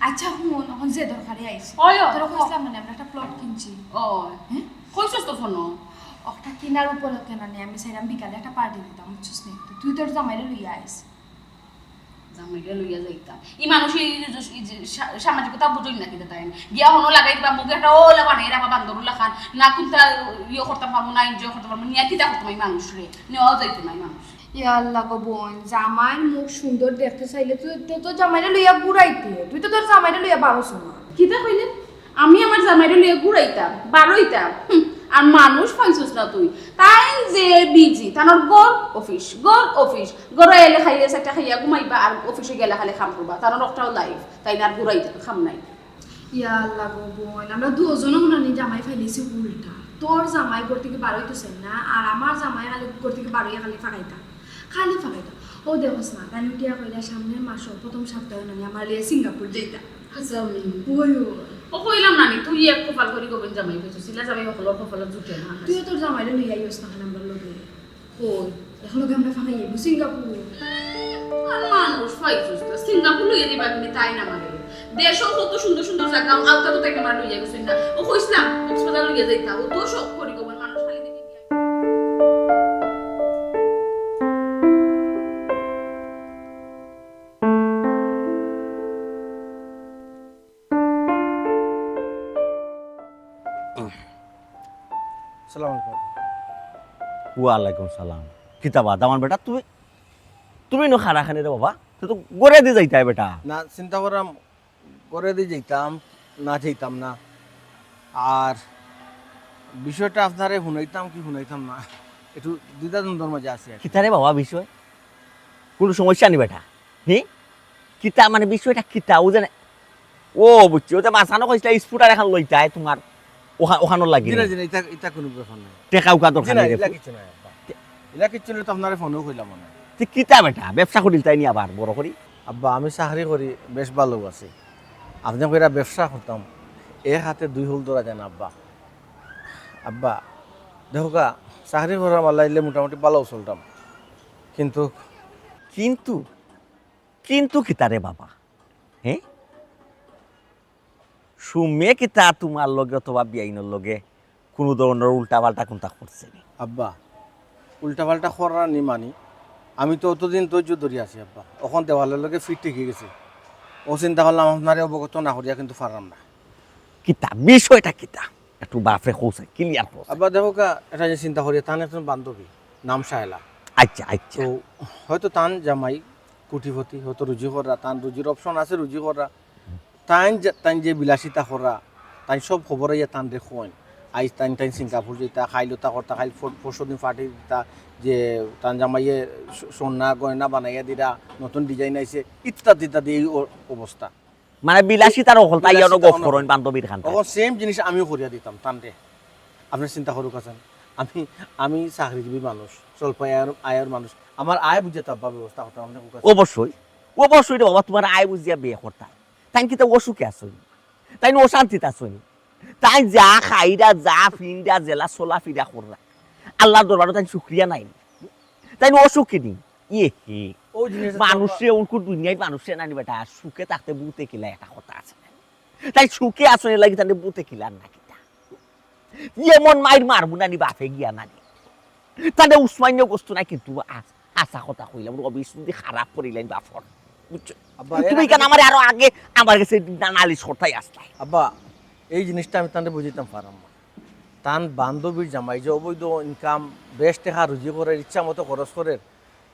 আচ্ছা হুন, অখন যে দরকারে আইছি। ওই, ওই, তোরে কও। কইছিলাম না, আমরা একটা প্লট কিনছি। ও, হ্যাঁ? কইছস তো ফোনো? ওটা কিনার উপলক্ষে না নে, আমি চাইলাম বিকালে একটা পার্টি দিতাম, বুঝছস নি? তো তুই তোর জামাইরে লইয়া আইস। জামাইরে লইয়া যাইতাম। ই মানুষ এই যে, এই যে সা-, সামাজিকতা বুঝইন না কিতা তাইন? গিয়া হনো লাগাই দিবা, মুখে একটা ওলা বানাই রাখবা বান্দরুল লাখান। না কুনতা ইয়ে করতাম পারমু, না এনজয় করতাম পারমু, নিয়া কিতা করতাম ই মানুষরে? নেওয়াও যাইতো না ই মানুষ। ইয়া আল্লাহ গো বইন, জামাইর মুখ সুন্দর দেখতে চাইলে তুই তো তোর জামাইরে লইয়া ঘুরাইতে, তুই তো তোর জামাইরে লইয়া বারোস না। কিতা কইলে? আমি আমার জামাইরে লইয়া ঘুরাইতাম, বারইতাম? হুম, আর মানুষ পাইছস না তুই। তাইন যে বিজি, তানর ঘর অফিস, ঘর অফিস, ঘরো আইলে খাইয়া চাইরটা খাইয়া ঘুমাইবা, আর অফিসে গেলে খালি কাম করবা। তানর একটাও লাইফ, তাইন আর ঘুরাইতে কাম নাই। ইয়া আল্লাহ গো বইন, আমরা দুইজনও নানি জামাই ফাইলিছি উল্টা। তোর জামাই ঘর থাকি বারইতো চায় না, আর আমার জামাই খালি ঘর থাকি বারইয়া খালি ফাঁকাইতা, খালি ফাঁকাইতা। ও দেখোস না, তাইন উঠিয়া কইলা সামনের মাসো প্রথম সপ্তাহে নানি আমার লইয়া সিঙ্গাপুর যাইতা। আচ্ছা, আমি ওই, ওই। ও কইলাম নানি, তুই এক কপাল করি গো বইন জামাই পাইছস, ইলা জামাই হকলর কপালো জুটে না। তুইও তোর জামাইরে লইয়া আইস না খান আমরার লগে। কই? এখন লগে আমরা ফাঁকাই যাইবো সিঙ্গাপুর। আর মানুষ পাইছস তো, সিঙ্গাপুর লইয়া দিবা তুমি তাইন আমারে। দেশো কত সুন্দর সুন্দর জাগা, আলতা তো তাইন আমার লইয়া গেছইন না। ও কইছিলাম, কক্সবাজার লইয়া যাইতা, ও তো শখ করি গো বইন, মানুষ খালি দেখি বিয়া। সালাম আলাইকুম। ওয়ালাইকুম সালাম। কিতা বা, দামান বেটা, তুমি, তুমি নু খারা খানি রে বাবা? তুই তো ঘরেদি যাইতায় বেটা। না, চিন্তা করলাম ঘরেদি যাইতাম, না যাইতাম না। আর বিষয়টা আপনারে হুনাইতাম কি হুনাইতাম না, একটু দ্বিধাদ্বন্দ্বর মাঝে আছি আর কি। কিতা রে বাবা বিষয়? কুনু সমস্যা নি বেটা? হি? কিতা মানে বিষয়টা কিতা? ও জানে, ও বুঝছি, ও যে মাঝখানো কইছিলা স্কুটার এখন লইতায় তোমার ওখা-, ওখানো লাগি জি না, নি? জি না, ইতা, ইতা কুনু ব্যাপার নাই। টেকা উকা জি দরকার না, নাই রে ইলা ফুত। কিচ্ছু নাই আব্বা। ইলা কিচ্ছু নাই তো আপনারে ফোনেও কইলাম না। তে কিতা বেটা, ব্যবসা করিল তাই নি আবার বড় করি? আব্বা, আমি চাকরি করি, বেশ ভালো আছি। আপনে কইরা ব্যবসা করতাম, এক হাতে দুই হুল ধরা যায় না আব্বা। আব্বা, দেখো কা, চাকরি করার মাল্লা ইলে মোটামুটি ভালো চলতাম, কিন্তু কিন্তু, কিন্তু কিতা রে বাবা? হ্যাঁ? সুমে কিতা তোমার লগে অথবা বিয়াইনর লগে কুনু ধরনর উল্টাপাল্টা কুনতা করছে নি? আব্বা, উল্টাপাল্টা করার নি মানি, আমি তো অতদিন ধৈর্য ধরি আছি আব্বা, অখন দেওয়ালর লগে ফিট ঠেকি গেছি। ও চিন্তা করলাম আপনারে অবগত না করিয়া কিন্তু পারলাম না। কিতা? বিষয়টা কিতা? একটু বাফরে কও চাই, ক্লিয়ার কও চাই। আব্বা দেখো কা, এটা যে চিন্তা করিয়া, তান একজন বান্ধবী, নাম শায়লা। আচ্ছা, আচ্ছা। তো হয়তো তান জামাই কোটিপতি, হয়তো রুজি কররা, তান রুজির অপশন আছে রুজি কররা। তাইন যে, তাইন যে বিলাসিতা কররা, তাইন সব খবর আইয়া তানরে কইন। আইজ তাইন তাইন সিঙ্গাপুর যাইতা, খাইল তা করতা, খাইল ফর-, পরশু দিন পার্টি দিতা, যে তান জামাইয়ে সো-, সোনা গয়না বানাইয়া দিরা, নতুন ডিজাইন আইছে, ইত্যাদি ইত্যাদি এই অ-, অবস্থা। মানে বিলাসিতার অকল তাই বিলাসিতা অনো গফ অনো। করইন বান্ধবীর খান। অখন সেম জিনিস আমিও করিয়া দিতাম তানরে। আপনি চিন্তা করুক আছেন, আমি, আমি চাকরিজীবী মানুষ, স্বল্প আয়ের, আয়ের মানুষ, আমার আয় বুঝে তো আব্বা ব্যবস্থা করতাম। আপনি কুক আছেন। অবশ্যই, অবশ্যই রে বাবা, তোমার আয় বুঝিয়া বিয়া করতাম। তাই কিতা অসুখে আছইন, তাই অশান্তিত আছইন, তাই যা খাইরা, যা ফিনরা, যেলা চলাফিরা কররা, আল্লাহর দরবারো তাই শুক্রিয়া নাই, তাই অসুখী নি। ইয়ে হে। ওই জিনিসটা তো মানুষে, উনকু দুনিয়ার মানুষে নানি বেটা, সুখে থাকতে বুতে কিলা একটা কথা আছে না? তাই সুখে আসনে লাগি তাহলে বুতে কিলার না কিতা? এমন মাইর মারবো নানি বাপে গিয়া নানি। তাহলে উসমান্য গোস্ত না কিন্তু আ-, হাছা কথা কইলাম, রবিশ যদি খারাপ করিলেন বাপর। বুঝছো? আব্বা, এর তুমি আগে কেন আমারে আরো আগে আমার গেছে না-, নালিশ করতাই আসলাই? আব্বা, এই জিনিসটা আমি তাহলে বুঝিতাম পারাম না। তান বান্ধবীর জামাই যে অবৈধ ইনকাম, বেশ টেকা রুজি করে, ইচ্ছা মতো খরচ করে,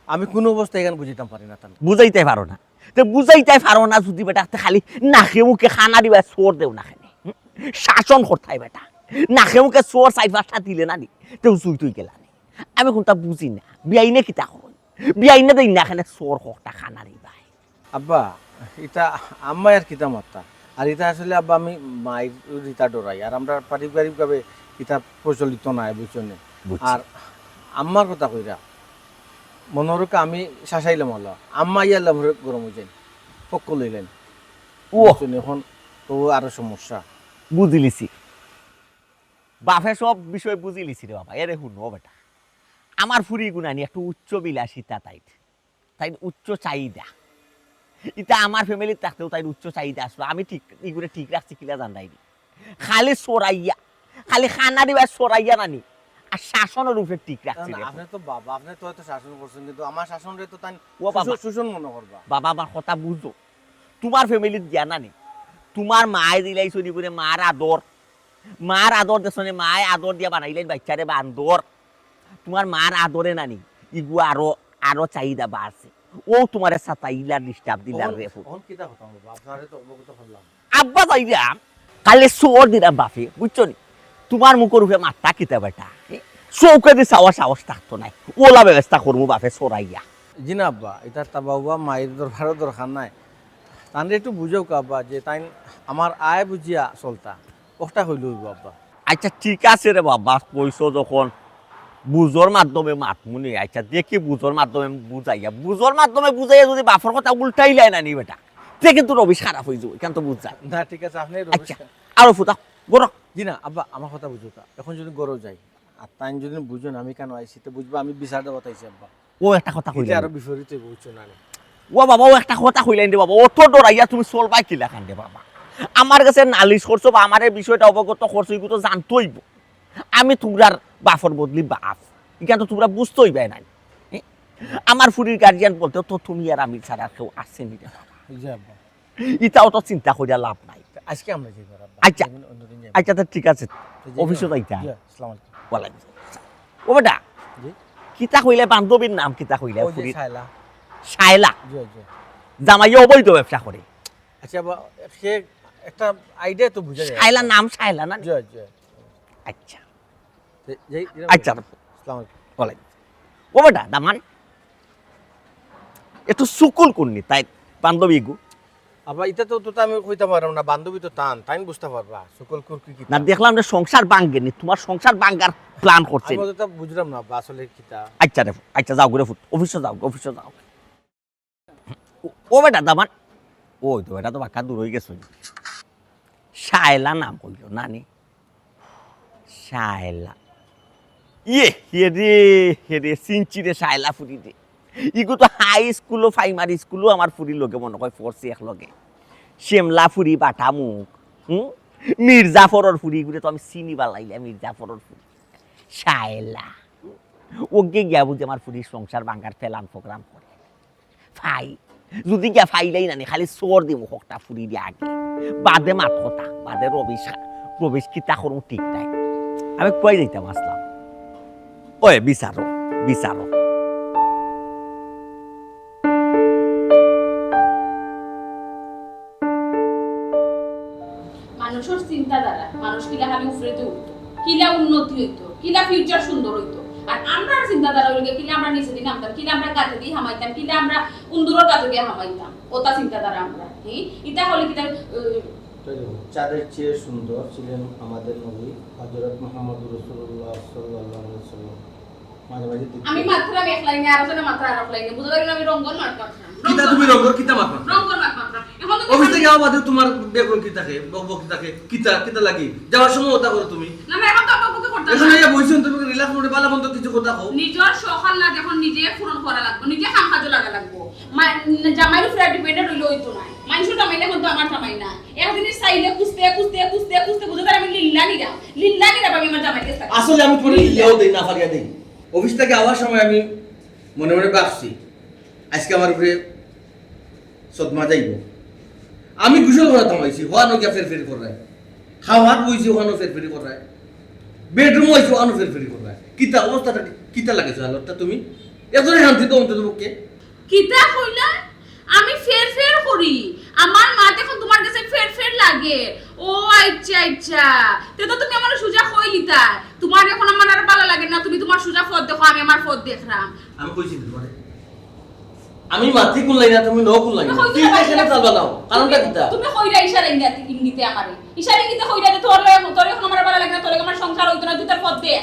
আমি কোনো অবস্থায় এখানে বুঝিতাম পারি না তান। বুঝাইতে পারো না। তে বুঝাইতে পারো না যদি বেটা, তে খালি নাকে মুখে খানা দিবা, চোর দেও না খালি। হুম? শাসন করতাই বেটা। নাকে মুখে চোর চাইর পাঁচটা দিলে না নি, তেও জুই তুই গেলা নি। আমি কোনটা বুঝি না। বিয়াইনে কিতা কই? বিয়াইনে দেই না, এখানে চোর হকটা খানা দিবা। আব্বা, ইটা আম্মায় আর কিতা মাততা? আর ইটা আসলে আব্বা আমি মাইর ইটা ডরাই। আর আমরা পারিবারিকভাবে ইটা প্রচলিত নাই, বুঝছো নি? বুঝছি। আর আম্মার কথা কইরা, মনে রক্ষা আমি শাসাইলাম হলো। আম্মা ইয়াল্লা ভরে গরম অইযাইন। পক্ষ লইলেন। ও। বুঝছো নি? এখন তো আরো সমস্যা। বুঝিলিছি। বাপে সব বিষয় বুঝিলিছি রে বাবা। এরে হুনো বেটা। আমার ফুরি গুনানি একটু উচ্চ বিলাসিতা তাইর। তাইর উচ্চ চাহিদা। ইটা আমার ফ্যামিলিত থাকতেও তাইর উচ্চ চাহিদা আসলো। আমি ঠিক, ইগুরে ঠিক রাখছি কিলা জানরায়নি। খালি চোরাইয়া, খালি খানা দিবা চোরাইয়া নানি। আর শাসনের উপরে ঠিক রাখছি না, না, রে। আপনি তো বাবা, আপনি তো হয়তো শাসন করছেন, কিন্তু আমার শাসনরে তো তাই ও বাবা। শোষণ, শোষণ মনে করবা। বাবা, আমার কথা বুঝো। তোমার ফ্যামিলিত গিয়া নানি। তোমার মায়ে দিলাই চলি করে মার আদর। মার আদর দেশনে মায়ে আদর দিয়া বানাইলেন বাচ্চারে বান্দর। তোমার মার আদরে নানি, ইগু আরো, আরো চাহিদা বাড়ছে। ও তোমারে সাতাইলা, ডিস্টার্ব দিলা অখন, রে। অখন কিতা কথা বলবো? আপনারে তো অবগত করলাম। আব্বা যাইরাম, কালে চোর দিরাম বাপে, বুঝছো নি? তোমার মুখর উপরে মাথা কিতা বেটা? এ, চৌকে দি চাওয়া সাহস থাকতো নাই। ওলা ব্যবস্থা করমু বাপে চোরাইয়া। জি না আব্বা, ইটা তা বাবা মায়ের দরকারও দরকার নাই। তানরে একটু বুঝাও কা আব্বা যে তাইন আমার আয় বুঝিয়া চলতা। ওটা হইল হইব আব্বা। আচ্ছা, ঠিক আছে রে বাবা, কইছো যখন, বুঝর মাধ্যমে মাতমুনি। আচ্ছা, দেখি বুঝর মাধ্যমে বুঝাইয়া, বুঝর মাধ্যমে বুঝাইয়া যদি বাপর কথা উল্টাইলায় নানি বেটা, তে কিন্তু রবিশ খারাপ অইযিবো, ইখান তো বুঝ যায়। না, ঠিক আছে, আপনি রবিশ আচ্ছা, খা- আরো ফুতা, গরো। জি না, আব্বা, আমার কথা বুঝো কা। এখন যদি গরো যাই, আর তাইন যদি বুঝুন আমি কেন আইছি, তো বুঝবা আমি বিচার দেওয়াত আইছি, আব্বা। ও একটা কথা ইতে কইলাম। আরো বিপরীত অইব, বুঝছো না নি? ও বাবা, ও একটা কথা কইলাম রে বাবা, অত ডরাইয়া তুমি চলবায় কিলাখান রে বাবা? আমার গেছে নালিশ করছো বা আমারে বিষয়টা অবগত করছো, ইগু তো জানতো অইব। আমি তুমরার বাপর বদলি বাপ, ইখান তো তুমরা বুঝতো অইবায় নানি। এ? আমার ফুরির গার্জিয়ান বলতে তো তুমি আর আমি ছাড়া আর কেউ আছে নি রে বাবা। জি আব্বা। ইতাও তো চিন্তা করিয়া লাভ নাই। আজকে আমরা যাইমু, আব্বা। আচ্ছা। অন্যদিন, অন্যদিন যাইমু। আচ্ছা, তা ঠিক আছে। তো যাই অফিসো না? যাইতা। জি, আসসালামু আলাইকুম। ওয়ালাইকুম আসসালাম। ও বেটা, জি? কিতা কইলে বান্ধবীর নাম কিতা কইলে? ওই যে ফুরির? শায়লা। শায়লা? জি, জি। জামাইয়ে অবৈধ ব্যবসা করে। আচ্ছা, আব্বা, সে একটা আইডিয়া তো বুঝা যায়। শায়লা নাম শায়লা না? জি, জি। আচ্ছা। তো যাই, এরকম আচ্ছা। আসসালামু আলাইকুম। ওয়ালাইকুম। ও বেটা, দামান, একটু সুকুল করনি, তাই বান্ধবী গো। আব্বা, ইটা তো, তো আমি কইতাম পারলাম না, বান্ধবী তো তান, তাইন বুঝতা পারবা, সুকুল কুরকি কি না, তান। দেখলাম যে সংসার ভাঙ্গেনি, তোমার সংসার ভাঙ্গার প্ল্যান করছে। আমি তো তা বুঝলাম না, আব্বা, আসলে কিতা। আচ্ছা রে, আচ্ছা, যাও গো রে ফুত, অফিসো যাও, অফিসো যাও। ও, ও বেটা, দামান, ওই তো বেটা তো বাক্কা দূর অই গেছে। শায়লা নাম কইল, নানি? শায়লা। ইয়ে, হে রে, হে রে, চিনছি রে শায়লা ফুরি রে। ইগু তো হাই স্কুলো, প্রাইমারি স্কুলো আমার ফুরির লগে মনে হয় পড়ছে এক লগে। শ্যামলা ফুরি, বাটা মুখ, হুম? মির্জাফরর ফুরি, ইগুরে তো আমি চিনি বালাইলে, মির্জাফরর ফুরি। শায়লা। ওকে গিয়া বুঝি আমার ফুরির সংসার ভাঙ্গার প্ল্যান প্রোগ্রাম করে। ফাই। যদি গিয়া ফাইলাই নানি, খালি চড় দিমু হকটা ফুরি দি আগে। বাদে মাত কথা, বাদে রবিশ খা-, রবিশ কিতা করমু ঠিক নাই। আমি কই যাইতাম আসলাম। ওই বিচারো, বিচারো। মানুষর চিন্তাধারা, মানুষ কিলা খালি উপরে তো উঠতো। কিলা উন্নতি অইতো, কিলা ফিউচার সুন্দর অইতো। আর আমরার চিন্তাধারা অইলো গিয়া কিলা আমরা নিচেদি নামতাম, কিলা আমরা গাতেদি হামাইতাম, কিলা আমরা উন্দুরর গাতো গিয়া হামাইতাম, অতা চিন্তাধারা আমরার। হি, ইতা অইলে কিতা, আহ, তাই দেখো, চাঁদের চেয়ে সুন্দর ছিলেন আমাদের নবী হযরত মুহাম্মদুর রাসূলুল্লাহ সাল্লাল্লাহু আলাইহি ওয়াসাল্লাম। মাঝে মাঝে দেখতে আমি মাতরাম এক লাইনে, আর জনে মাতরা আরক লাইনে। বুঝা যার না আমি রঙ্গর মাত মাতরাম। কিতা তুমি রঙ্গর কিতা মাত মাতরায়? রঙ্গর মাত মাতরাম। এখন তো অফিস থাকি আওয়া বাদে তুমার ব্যাকগ্রাউন্ড কিতা থাকে, বকবক কিতা থাকে, কিতা, কিতা লাগি? যাওয়ার সময় অতা করো তুমি। না, না, এখন তো বকবক করতাম না। এখন আইয়া বইছইন, তুমি রিল্যাক্স মুডে ভালা মন্দ কিছু কথা কও। নিজর শখ আহ্লাদ এখন নিজে পূরণ করা লাগবো, নিজে কাম কাজো লাগা লাগবো। মা-, জামাইর উপরে ডিপেন্ডেন্ট অইলে অইতো নায়। মানষর জামাই অখন তো আমার জামাই না। এক জিনিস চাইলে খুঁজতে, খুঁজতে, খুঁজতে, খুঁজতে বুঝা যার আমি লিল্লা নিরা, লিল্লা নিরা আমি আমার জামাইর গেছ থাকি। আসলে আমি তুমারে লিল্লাও দেই, না পারিয়া দেই। অফিস থাকি আওয়ার সময় আমি মনে মনে ভাবছি, আইজকে আমার উপরে সদমা যাইবো। আমি গোসল করাত হামাইছি, অখানো গিয়া ফেরফের কররায়। খাওয়াত বইছি, অখানো ফেরফেরি কররায়। বেডরুমো আইছি, অখানো ফেরফেরি কররায়। কিতা অবস্থাটা কি-, কিতা লাগে হালতটা তুমি? এত শান্তি তো অন্তত পক্ষে। কিতা কইলা? আমি ফেরফের করি। আমার মাত অখন তুমার গেছে ফেরফের লাগে। ও আইচ্ছা, আইচ্ছা। তে তো তুমি আমারে সুজা কইলিতায়। তুমার অখন আমার আর ভালা লাগে না, তুমি তুমার সুজা পথ দেখো, আমি আমার পথ দেখরাম। আমি কইছি নি তুমারে? আমি মাতি কুন লাইনা, তুমি নও কুন লাইনা? তুমি কইছো তুই না, এখানে চালবা নাও। কারণটা তুমি, কিতা? তুমি কইরা ইশারা ইঙ্গিতে, ইঙ্গিতে আমারে। ইশারা ইঙ্গিতে কইরা যে তোর লগে, তোর অখন আমার ভালা লাগে না, তোর লগে আমার সংসার অইতো না, তুই তোর পথ দে।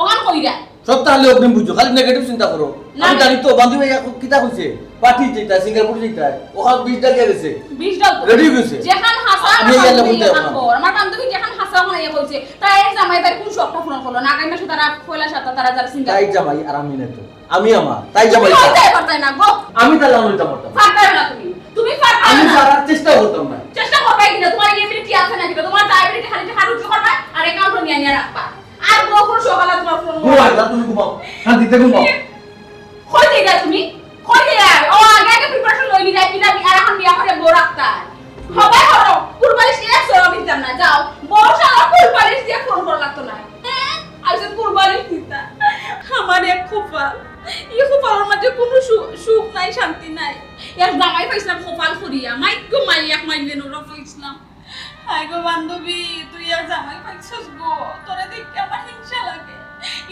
অখান কইরা। সব তাইলে অগ্রিম বুঝো, খালি নেগেটিভ চিন্তা করো। না, আমি না। জানি তো, বান্ধবী ভাই এখন কিতা কইছে? পার্টি যেটা, সিঙ্গাপুর যেটা, অখান বিশ ডাল দিয়া গেছে। বিশ ডাল তো। রেডি অই গেছে। যেখান হাছা, আমি অখান ইয়ার লগে কইতে অখান আমার। কর। আমার বান্ধবী যেখান হাছা অখান ইয়া কইছে, তাই এর জামাই তার কোন শখটা পূরণ করলো না? আগামী মাসে তারা পয়লা সাতটা তারা যারা সিঙ্গাপুর। তাই জামাই আর আমি না তো। আমি আমার, তাই তুমি জামাই কইতে তার। পারতায় না গো। আমি তাহলে আমি হইতাম পারতাম। পারতায় না তুমি। তুমি পারতায় আমি না। পারার চেষ্টা করতাম না। চেষ্টা করবায় কিনা? তুমার এবিলিটি আছে না কিনা? তুমার যা এবিলিটি খালি টেকা রুজি করবায় আর অ্যাকাউন্টে নিয়া নিয়া রাখবায়। আর বউ কোন সকালে তুমার ফোন ঘুমাও, যা তুমি ঘুমাও, শান্তিতে ঘুমাও। কই যাইরায় তুমি? কই যাইরায়? ও আগে আগে প্রিপারেশন লই নিরায়, কিলা বিয়া, অখন বিয়া করি বউ রাখতায়। সবাই করো, কুলপালিশ নিয়া সরো দিতাম না, যাও। বউ শালা কুলপালিশ দিয়া ফোন করা লাগতো না। হ্যাঁ? আইসে কুলপালিশ দিতা। আমার এক কপাল, ই কপালর মাঝে কোনো সু-, সুখ নাই, শান্তি নাই। এক জামাই পাইছিলাম কপাল করিয়া, মাইক গো মাই, এক মাইলে নুরা পাইছিলাম। হায় গো বান্ধবী, তুই আর জামাই পাইছস গো, তোরে দেখি আমার হিংসা লাগে।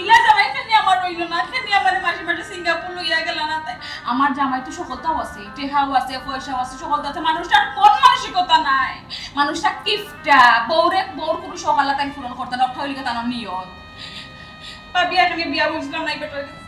ইলা জামাই কেনে আমার অইলো না, কেনে আমারে মাসে মাসে সিঙ্গাপুর লইয়া গেলা না তাই? আমার জামাই তো সকলতাও আছে, টেকাও আছে, পয়সাও আছে, সকলতা আছে, মানুষটার মন মানসিকতা নাই। মানুষটা কিপটা, বউরে, বউর কোনো শখ আহ্লাদ তাই পূরণ করতে না, অটা অইলো গিয়া তার নিয়ত। ভাবি, এখানে বিয়া বুঝলাম না, এই বেটার গেছে।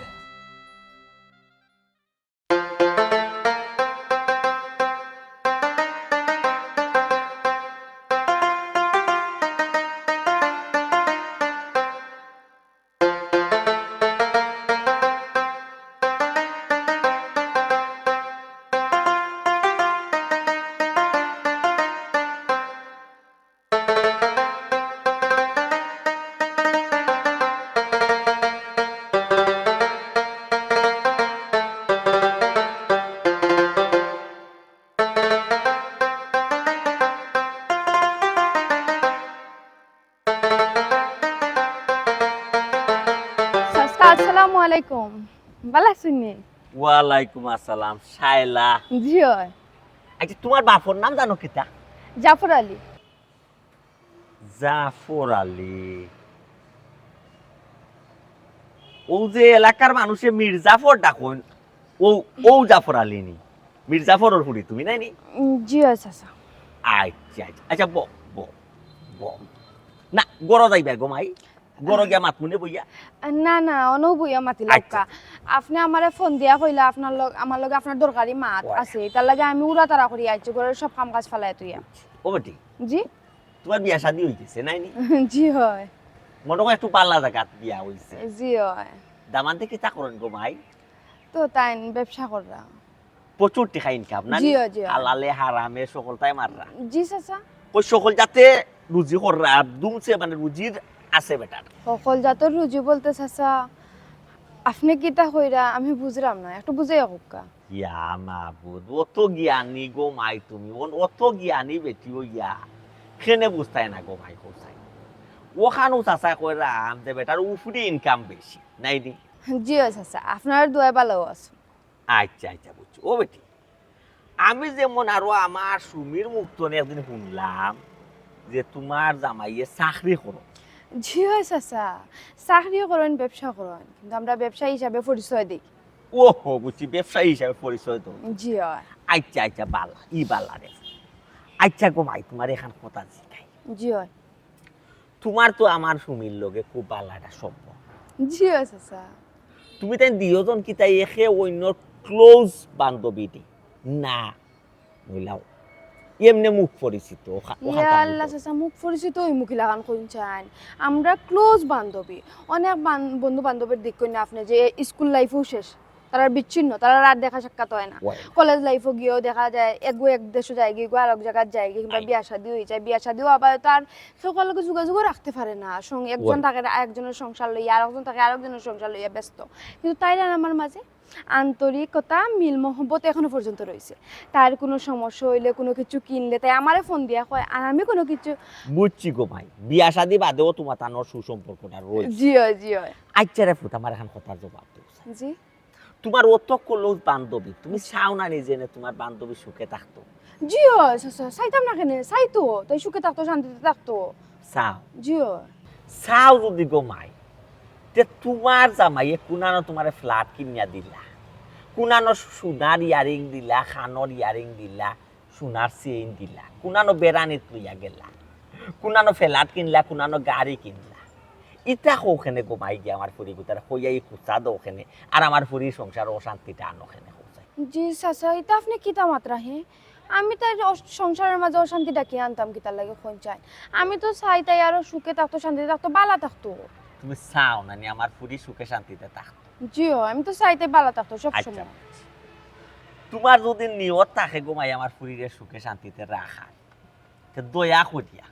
চাচা, আসসালামু আলাইকুম। ভালা আছইন নি? ওয়ালাইকুম আসসালাম, শায়লা। জি অয়। আচ্ছা, তুমার বাপর নাম জানো কিতা? জাফর আলী। জাফর আলী। অউ যে এলাকার মানুষে মীর জাফর ডাকইন, অউ, অউ জাফর আলী নি? মীর জাফরর ফুড়ি তুমি নায় নি? উম, জি অয় চাচা। আচ্ছা, আচ্ছা, আচ্ছা, বও, বও, বও। না, ঘরো যাইবায় গো মাই, ঘরো গিয়া মাতমুনে বইয়া। না, না, অনো বইয়া মাতিলাউক্কা। আচ্ছা। আপনে আমারে ফোন দিয়া কইলা, আপনার লগ-, আমার লগে আপনার দরকারি মাত আছে, তার লাগি আমি উড়াতাড়া করি আইছি, ঘরর সব কাম কাজ ফালাইয়া থইয়া। ও বেটি। জি? তুমার বিয়া শাদি অই গেছে, নায় নি? জি অয়। মনো অয় একটু ভালা জাগাত বিয়া অইছে। জি অয়। দামান্দে কিতা করইন গো মাই? তো তাইন ব্যবসা কররা। প্রচুর টেকা ইনকাম, না নি? জি অয়, জি অয়। হালালে হারামে সকলতায় মাররা। জি চাচা। অউ সকল জাতে রুজি কররা, আর দুমছে মানে রুজির আছে বেটার। সকল জাতর রুজি বলতে চাচা, আপনে কিতা কইরা আমি বুঝরাম না, একটু বুঝাইয়া কউক্কা। ইয়া মাবুদ, অত জ্ঞানী গো মাই তুমি, অন-, অত জ্ঞানী বেটি অইয়া কেনে বুঝতায় না গো মাই, কও চাই। অখানউ চাচায় কইরাম যে বেটার উপরি ইনকাম বেশি, নায় নি? জি অয় চাচা, আপনার দোয়ায় ভালা আছইন। আচ্ছা, আচ্ছা, বুঝছি। ও বেটি, আমি যেমন আরো আমার সুমির মুখ থনে একদিন হুনলাম যে তুমার জামাইয়ে চাকরি করইন। জি অয় চাচা, চাকরিও করইন, ব্যবসা করইন, কিন্তু আমরা ব্যবসায়ী হিসাবে পরিচয় দেই। ওহো, বুঝছি, ব্যবসায়ী হিসাবে পরিচয় দেও। জি অয়। আচ্ছা আচ্ছা, বালা, ই বালা রে। আচ্ছা গো মাই, তুমারে এখান কথা জিকাই। জি অয়। তুমার তো আমার সুমির লগে খুব বালা একটা সম্পর্ক। জি অয় চাচা। তুমি তাইন দুইওজন কিতা একে অইন্যর ক্লোজ বান্ধবী নি? না, মইলাও। এমনে মুখ পরিচিত, ওখা-, ওখান ইয়া থাকি আল্লাহ তো। চাচা, মুখ পরিচিত অইমু কিলাখান কইন চাইন। আমরা ক্লোজ বান্ধবী। অনেক বান-, বন্ধু বান্ধবীর দিক কইন না আপনে যে স্কুল লাইফও শেষ। তারার বিচ্ছিন্ন, তারার আর দেখা সাক্ষাৎ অয় না। অয়। কলেজ লাইফও গিয়াও দেখা যায়, এগু এক দেশও যায়গি, এগু আরক জাগাত যায়গি, কিংবা আই। বিয়া শাদি অই যায়, বিয়া শাদিও আবার তো আর কেউ কারো লগে যোগাযোগও রাখতে পারে না। সং-, একজন অয়। থাকে একজনের সংসার লইয়া, আরকজন থাকে আরকজনের সংসার লইয়া ব্যস্ত। কিন্তু তাইর আর আমার মাঝে আন্তরিকতা, মিল মহব্বত এখনো পর্যন্ত রইছে। তার কুনু সমস্যা অইলে, কুনু কিছু কিনলে, তাই আমারে ফোন দিয়া কয়, আর আমি কুনু কিছু বুঝছি গো মাই, বিয়া শাদি বাদেও তুমার তানর সুসম্পর্কটা রইছে। জি অয়, জি অয়। আচ্ছা রে ফুত, আমার এখান কথার জবাব দেও। জি। তুমার অত ক্লোজ বান্ধবী, তুমি চাও না নি যেন তুমার বান্ধবী সুখে থাকতো? জি অয়, চা-, চা-, চাইতাম না কেনে? চাইতো, তাই সুখে থাকতো, শান্তিতে থাকতো। চাও? জি অয়। চাও যদি গো মাই, তে তুমার জামাইয়ে কুনানো তুমারে ফ্ল্যাট কিনিয়া দিলা, কুনানো সোনার ইয়ারিং দিলা, খানোর ইয়ারিং দিলা, সোনার চেইন দিলা, কুনানো বেড়ানিত লইয়া গেলা, কুনানো ফ্ল্যাট কিনলা, কুনানো গাড়ি কিনলা। ইতা কও কেনে গো মাই গিয়া আমার ফুরি গুতারে, কইয়া ই খুচা দেও কেনে, আর আমার ফুরির সংসার অশান্তিটা আনো কেনে কও চাই। জি চাচা, ইতা আপনে কিতা মাতরা হে? আমি তাইর অশ-, সংসারের মাঝে অশান্তি ডাকিয়া আনতাম কিতার লাগি কইন চাইন? আমি তো চাই তাই আরো সুখে থাকতো, শান্তিতে থাকতো, বালা থাকতো। তুমি চাও না নি আমার ফুরি সুখে শান্তিতে থাকতো? জি অয়, আমি তো চাই তাই বালা থাকতো সব আচ্ছা। সময়। তুমার যদি নিয়ত থাকে গো মাই আমার ফুরিরে সুখে শান্তিতে রাখার, তে দয়া করিয়া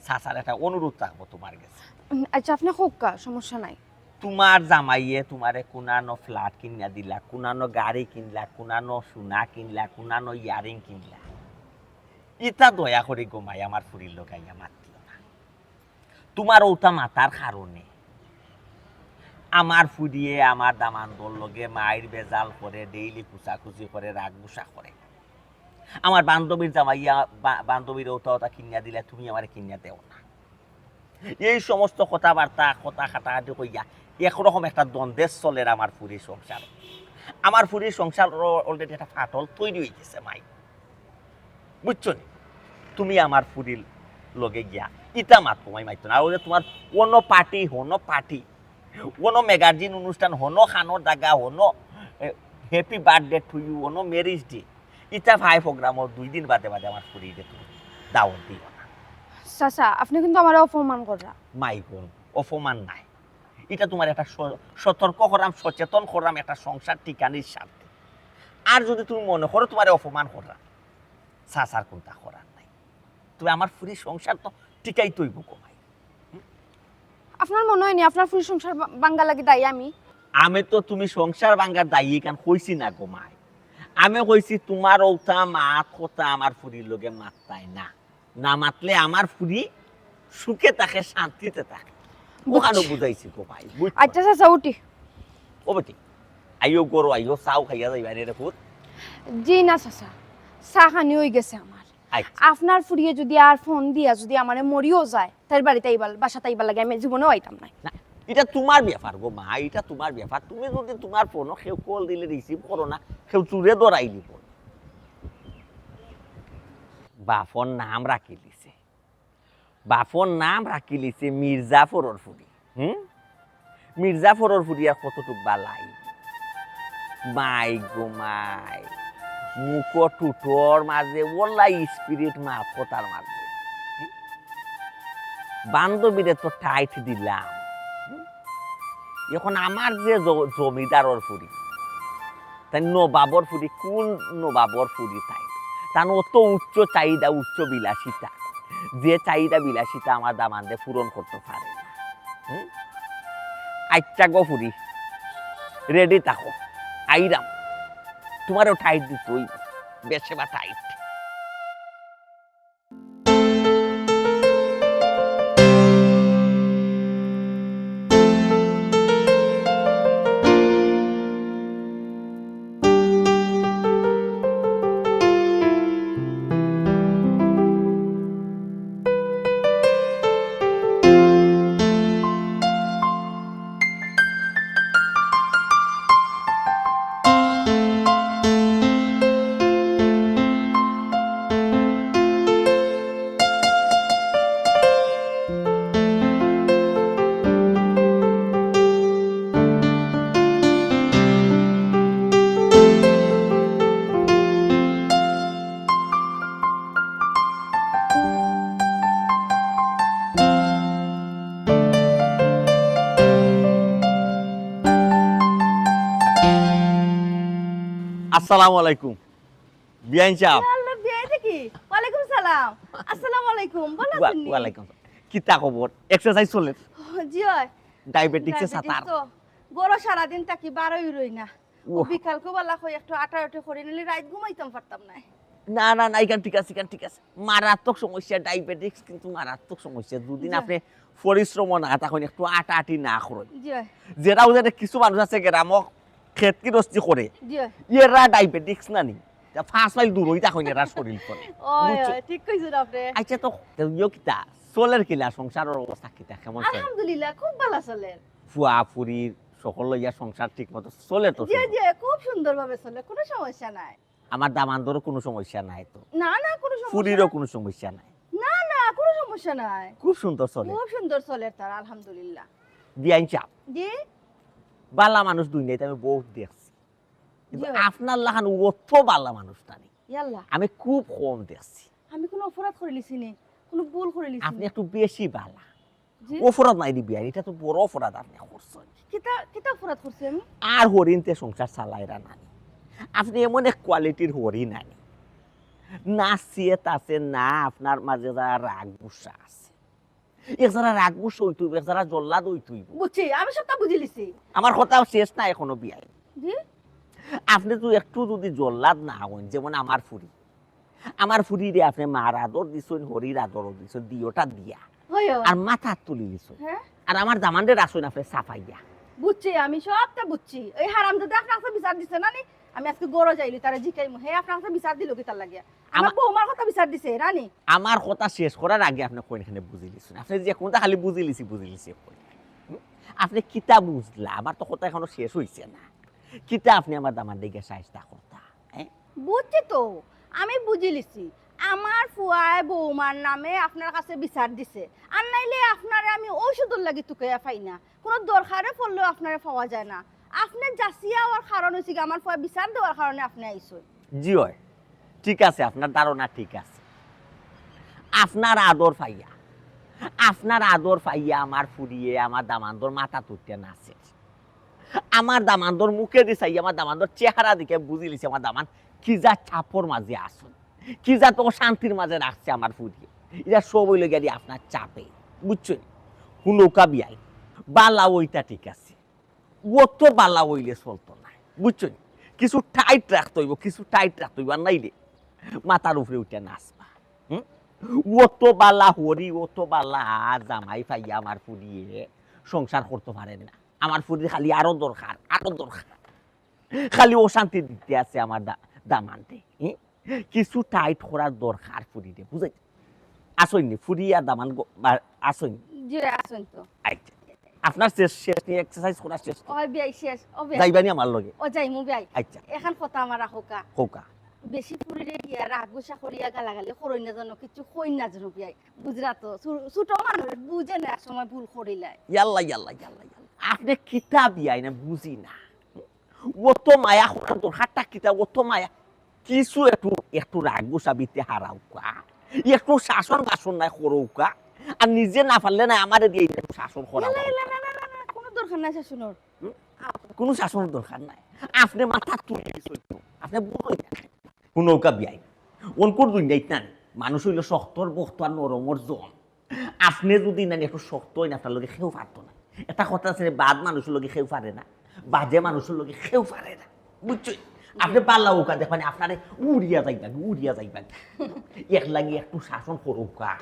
চাচার একটা অনুরোধ থাকবো তুমার গেছে। উম, আচ্ছা, আপনে কউক্কা, সমস্যা নাই। তুমার জামাইয়ে তুমারে কুনানো ফ্ল্যাট কিনিয়া দিলা, কুনানো গাড়ি কিনলা, কুনানো সোনা কিনলা, কুনানো ইয়ারিং কিনলা, ইতা দয়া করি গো মাই আমার ফুরির লগে আইয়া মাতিও না। তুমার অউতা মাতার কারণে আমার ফুরিয়ে আমার দামান্দর লগে মাইর বেজাল করে, ডেইলি কুচাকুচি করে, রাগ গুসা করে। আমার বান্ধবীর জামাইয়া বা-, বান্ধবীর অউতা অউতা কিনিয়া দিলা, তুমি আমারে কিনিয়া দেও না। এই সমস্ত কথাবার্তা, কথা কাটাকাটি কইয়া একরকম একটা দ্বন্দ্ব চলের আমার ফুরির সংসার। আমার ফুরির সংসার অ-, already একটা ফাটল তৈরি অই গেছে মাই। বুঝছো নি? তুমি আমার ফুরির লগে গিয়া ইতা মাত কমাই মাইতো না। আর অইলে তুমার অন্য পার্টি, হনো পার্টি, হনো ম্যাগাজিন অনুষ্ঠান, হনো খানোর জাগা, হনো, এ, happy birthday to you, হনো marriage day, ইতা ভাই প্রোগ্রামর দুই দিন বাদে বাদে আমার ফুরিরে তুমি দাওয়াত দিও না। চাচা, আপনে কিন্তু আমারে অপমান কররা। মাই বোন, অপমান নাই। ইটা তুমারে একটা স-, সতর্ক করাম, সচেতন করাম একটা সংসার টিকানির স্বার্থে। আর যদি তুমি মনে করো তুমারে অপমান করাম, চাচার কুন্তা করার নাই। তবে আমার ফুরির সংসার তো টিকাইতে অইবো গো মাই। আপনার মনে অয় নি আপনার ফুরির সংসার ভা-, ভাঙ্গার লাগি দায়ী আমি? আমি তো তুমি সংসার ভাঙ্গার দায়ী ইখান কইছি না গো মাই। আমি কইছি তুমার অউতা মাত কথা আমার ফুরির লগে মাততায় না। না মাতলে আমার ফুরি সুখে থাকে, শান্তিতে থাকে। অখানউ বুঝাইছি গো মাই, বুঝছো? আচ্ছা চাচা, উঠি। ও বেটি, আইও ঘরো আইও, চাও খাইয়া যাইবায় নে রে ফুত। জি না চাচা, চা খানি অই গেছে আমার। আচ্ছা। আপনার ফুরিয়ে যুদি আর ফোন দিয়া যুদি আমারে মরিও যায়, তাইর বাড়িত আইবার, বাসাত আইবার লাগি আমি জীবনেও আইতাম নায়। না, ইটা তুমার ব্যাপার গো মা, ইটা তুমার ব্যাপার। তুমি যুদি তুমার ফোনো কেউ কল দিলে রিসিভ করো না, কেউ চুরে ধরাই নিবো। বাফর নাম রাখিলিছে, বাফর নাম রাখিলিছে মির্জাফরর ফুরি। হুম? মির্জাফরর ফুরি আর কতটুক বালাই? মাই গো মাই, মুখো টুটর মাঝে ওলা স্পিরিট মাত কথার মাঝে। হুম? বান্ধবীরে তো টাইট দিলাম। হুম? এখন আমার যে জ-, জমিদারর ফুরি, তাই নবাবর ফুরি, কোন নবাবর ফুরি তাই? তান অত উচ্চ চাহিদা, উচ্চ বিলাসিতা, যে চাহিদা বিলাসিতা আমার দামান্দে পূরণ করতো পারে না। হুম? আচ্ছা গো ফুরি, রেডি থাকো, আইরাম। তুমারেও টাইট দিতে অইবো, বেশে বা টাইট। আসসালামু আলাইকুম। বিয়াইন সাহেব। ইয়া আল্লাহ, বিয়াই দেখি। ওয়ালাইকুম সালাম। আসসালামু আলাইকুম। ভালা আছইন নি? ওয়ালাইকুম সালাম। কিতা খবর? এক্সারসাইজ চলের? জি অয়। ডায়াবেটিক্সে ডায়াবেটিক্স সাতার। তো। ঘরো সারাদিন থাকি, বারই রই না। ও ওহ। বিকালকু বালা কই একটু আটাআটি করি, নাইলে রাইত ঘুমাইতাম পারতাম নায়। না, না, না, ইখান ঠিক আছে, ইখান ঠিক আছে। মারাত্মক সমস্যা, ডায়াবেটিক্স কিন্তু মারাত্মক সমস্যা। দুদিন জি। আপনে পরিশ্রম না, তখন একটু আটাআটি না করইন। জি। যেরা ওদের কিছু মানুষ আছে গ্রামো খেত গিরস্তি করে, জি। এরা ডায়াবেটিক্স না নি, তা পাঁচ মাইল দূরই তখন এরা শরীর করে। ওই, বুঝছো? ওই, ঠিক কইছইন আপনে। আচ্ছা, তো ইয়ো কিতা, চলের কিলা, সংসারর অবস্থা কিতা, কেমন চলে? আলহামদুলিল্লাহ, খুব ভালা চলের। ফুয়া ফুরির সকল লইয়া সংসার ঠিক মতো চলে তো? জি, জি, খুব সুন্দরভাবে চলে, কোনো সমস্যা নাই। আমার দামান্দরও কোনো সমস্যা নাই তো? না, না, কোনো সমস্যা ফুরিরও নাই। কোনো সমস্যা নাই? না, না, কোনো সমস্যা নাই। খুব সুন্দর চলে? খুব সুন্দর চলের তার, আলহামদুলিল্লাহ। বিয়াইন সাহেব। জি? বালা মানুষ দুনিয়াত আমি বহুত দেখছি। কিন্তু জি। আপনার লাখান অত বালা মানুষ নানি। ইয়াল্লা। আমি খুব কম দেখছি। আমি কোনো অপরাধ করিলিছি নি? কোনো ভুল করিলিছি নি? আপনি একটু বেশি বালা। জি? অপরাধ নায় রে বিয়াইন, ইটা তো বড় অপরাধ আপনে করছইন। কিতা, কিতা অপরাধ করছি আমি? আর হরিণতে সংসার চালাইরা নানি। আপনে এমন এক কোয়ালিটির হরিণ নানি। না সিয়েত আছে, না আপনার মাঝে যারা রাগ গুসা আছে। এক যারা রাগ গুসা অইতো অইবো, এক যারা জল্লাদ অইতো অইবো। বুঝছি, আমি সবটা বুঝিলিছি। আমার কথা শেষ না এখনো বিয়াইন। জি? আপনে তো একটু যদি জল্লাদ না অইন, যেমন আমার ফুরি, আমার ফুরিরে আপনে মার আদর দিছইন, হরির আদরও দিছইন, দিওটা দিয়া। হয়, হয়। আর মাথাত তুলি দিছইন। হ্যাঁ? আর আমার দামান্দরে রাখছইন আপনে চাপাইয়া। বুঝছি, আমি সবটা বুঝছি। ওই হারামজাদা আপনার কাছে বিচার দিছে না নি? আমি আজকে ঘরো যাইলি, তারে জিকাইমু। হে আপনার কাছে বিচার দিল কিতার লাগিয়া? আমার আমা- বৌমার কথা বিচার দিছে, রানী। আমার কথা শেষ করার আগে আপনে কইন এখানে বুঝিলিছইন। আপনে যে কোনটা খালি বুঝিলিছি, বুঝিলিছি কইন। হুম? আপনে কিতা বুঝলা? আমার তো কথা এখনো শেষ অইছে না। কিতা আপনে আমার দামান্দরে গিয়া সাইস্তা করতা? হ্যাঁ? বুঝছি তো, আমি বুঝিলিছি। আমার ফুয়ায় বৌমার নামে আপনার কাছে বিচার দিছে, আর নাইলে আপনারে আমি ঔষধর লাগি তুকাইয়া পাই না। কোনো দরকারে পড়লেও আপনারে পাওয়া যায় না। আপনে যাচিয়া আওয়ার কারণ অইছে কি, আমার ফুয়ায় বিচার দেওয়ার কারণে আপনে আইছইন। জি অয়, ঠিক আছে, আপনার ধারণা ঠিক আছে। আপনার আদর পাইয়া, আপনার আদর পাইয়া আমার ফুরিয়ে আমার দামান্দর মাথাত উঠিয়া নাচের। আমার দামান্দর মুখেদি চাইয়া, আমার দামান্দর চেহারা দেখিয়া বুঝিলিছি আমার দামান্দ কিজা চাপর মাঝে আছইন, কিজা তো অশান্তির মাঝে রাখছে আমার ফুরিয়ে। ইটা সব অইলো গিয়া আপনার চাপে, বুঝছইন? হুনউক্কা বিয়াইন, বালা অইতা ঠিক আছে, অত বালা অইলে চলতো নায়, বুঝছইন? কিছু টাইট রাখতে অইবো, কিছু টাইট রাখতে অইবো, আর নাইলে মাথার উপরে উঠিয়া নাচবা। হুম? অত বালা হরি, অত বালা জামাই পাইয়া আমার ফুরিয়ে সংসার করতো পারের না। আমার ফুরির খালি আরো দরকার, আরো দরকার। খালি অশান্তি দিতে আছে আমার দা-, দামান্দে। হুম? কিছু টাইট করার দরকার ফুরিরে, বুঝাই? আছইন নি, ফুরি আর দামান গো-, বা-, আছইন নি? জি, আছইন তো। আচ্ছা। আপনার শেষ, শেষ নি, এক্সারসাইজ করা শেষ তো? ওই বিয়াই শেষ, ও বিয়াই। যাইবা নি আমার লগে? ও যাইমু বিয়াই। আচ্ছা। এখান কথা আমার রাখউক্কা। কউক্কা। বেশি ফুরিরে গিয়া রাগ গুসা করিয়া গালাগালি করইন না যেন, কিচ্ছু কইন না যেন বিয়াই। বুঝরা তো, ছু-, ছোট মানুষ বুঝে না, এক সময় ভুল করিলায়। ইয়াল্লা, ইয়াল্লা, ইয়াল্লা, ইয়াল্লা। আপনে কিতা বিয়াই না বুঝি না। অত মায়া করার দরকারটা কিতা? অত মায়া কিছু একটু, একটু রাগ গুসা ভিতরে হারাউক্কা, একটু শাসন বাসন নায় করউক্কা, আর নিজে না পারলে না আমারে দিয়া একটু শাসন করাউক্কা। না, না, না, না, না, না, কোনো দরকার নাই শাসনর। হুম? কোনো শাসনর দরকার নাই। আপনে মাথা তুলে দিছইন তো, আপনে বুঝইন না। হুনউক্কা বিয়াই, অনকুর দুনিয়াত না, মানুষ অইলো শক্তর ভক্ত আর নরমর জন। আপনে যদি নানি একটু শক্ত অইন, আপনার লগে কেউ পারতো না। এটা কথা আছে রে, বাদ মানুষর লগে কেউ পারে না, বাজে মানুষর লগে কেউ পারে না, বুঝছইন? আপনে বালা অউক্কা দেখবা নি, আপনারে উড়িয়া যাইবা, উড়িয়া যাইবা। এর লাগি একটু শাসন করউক্কা,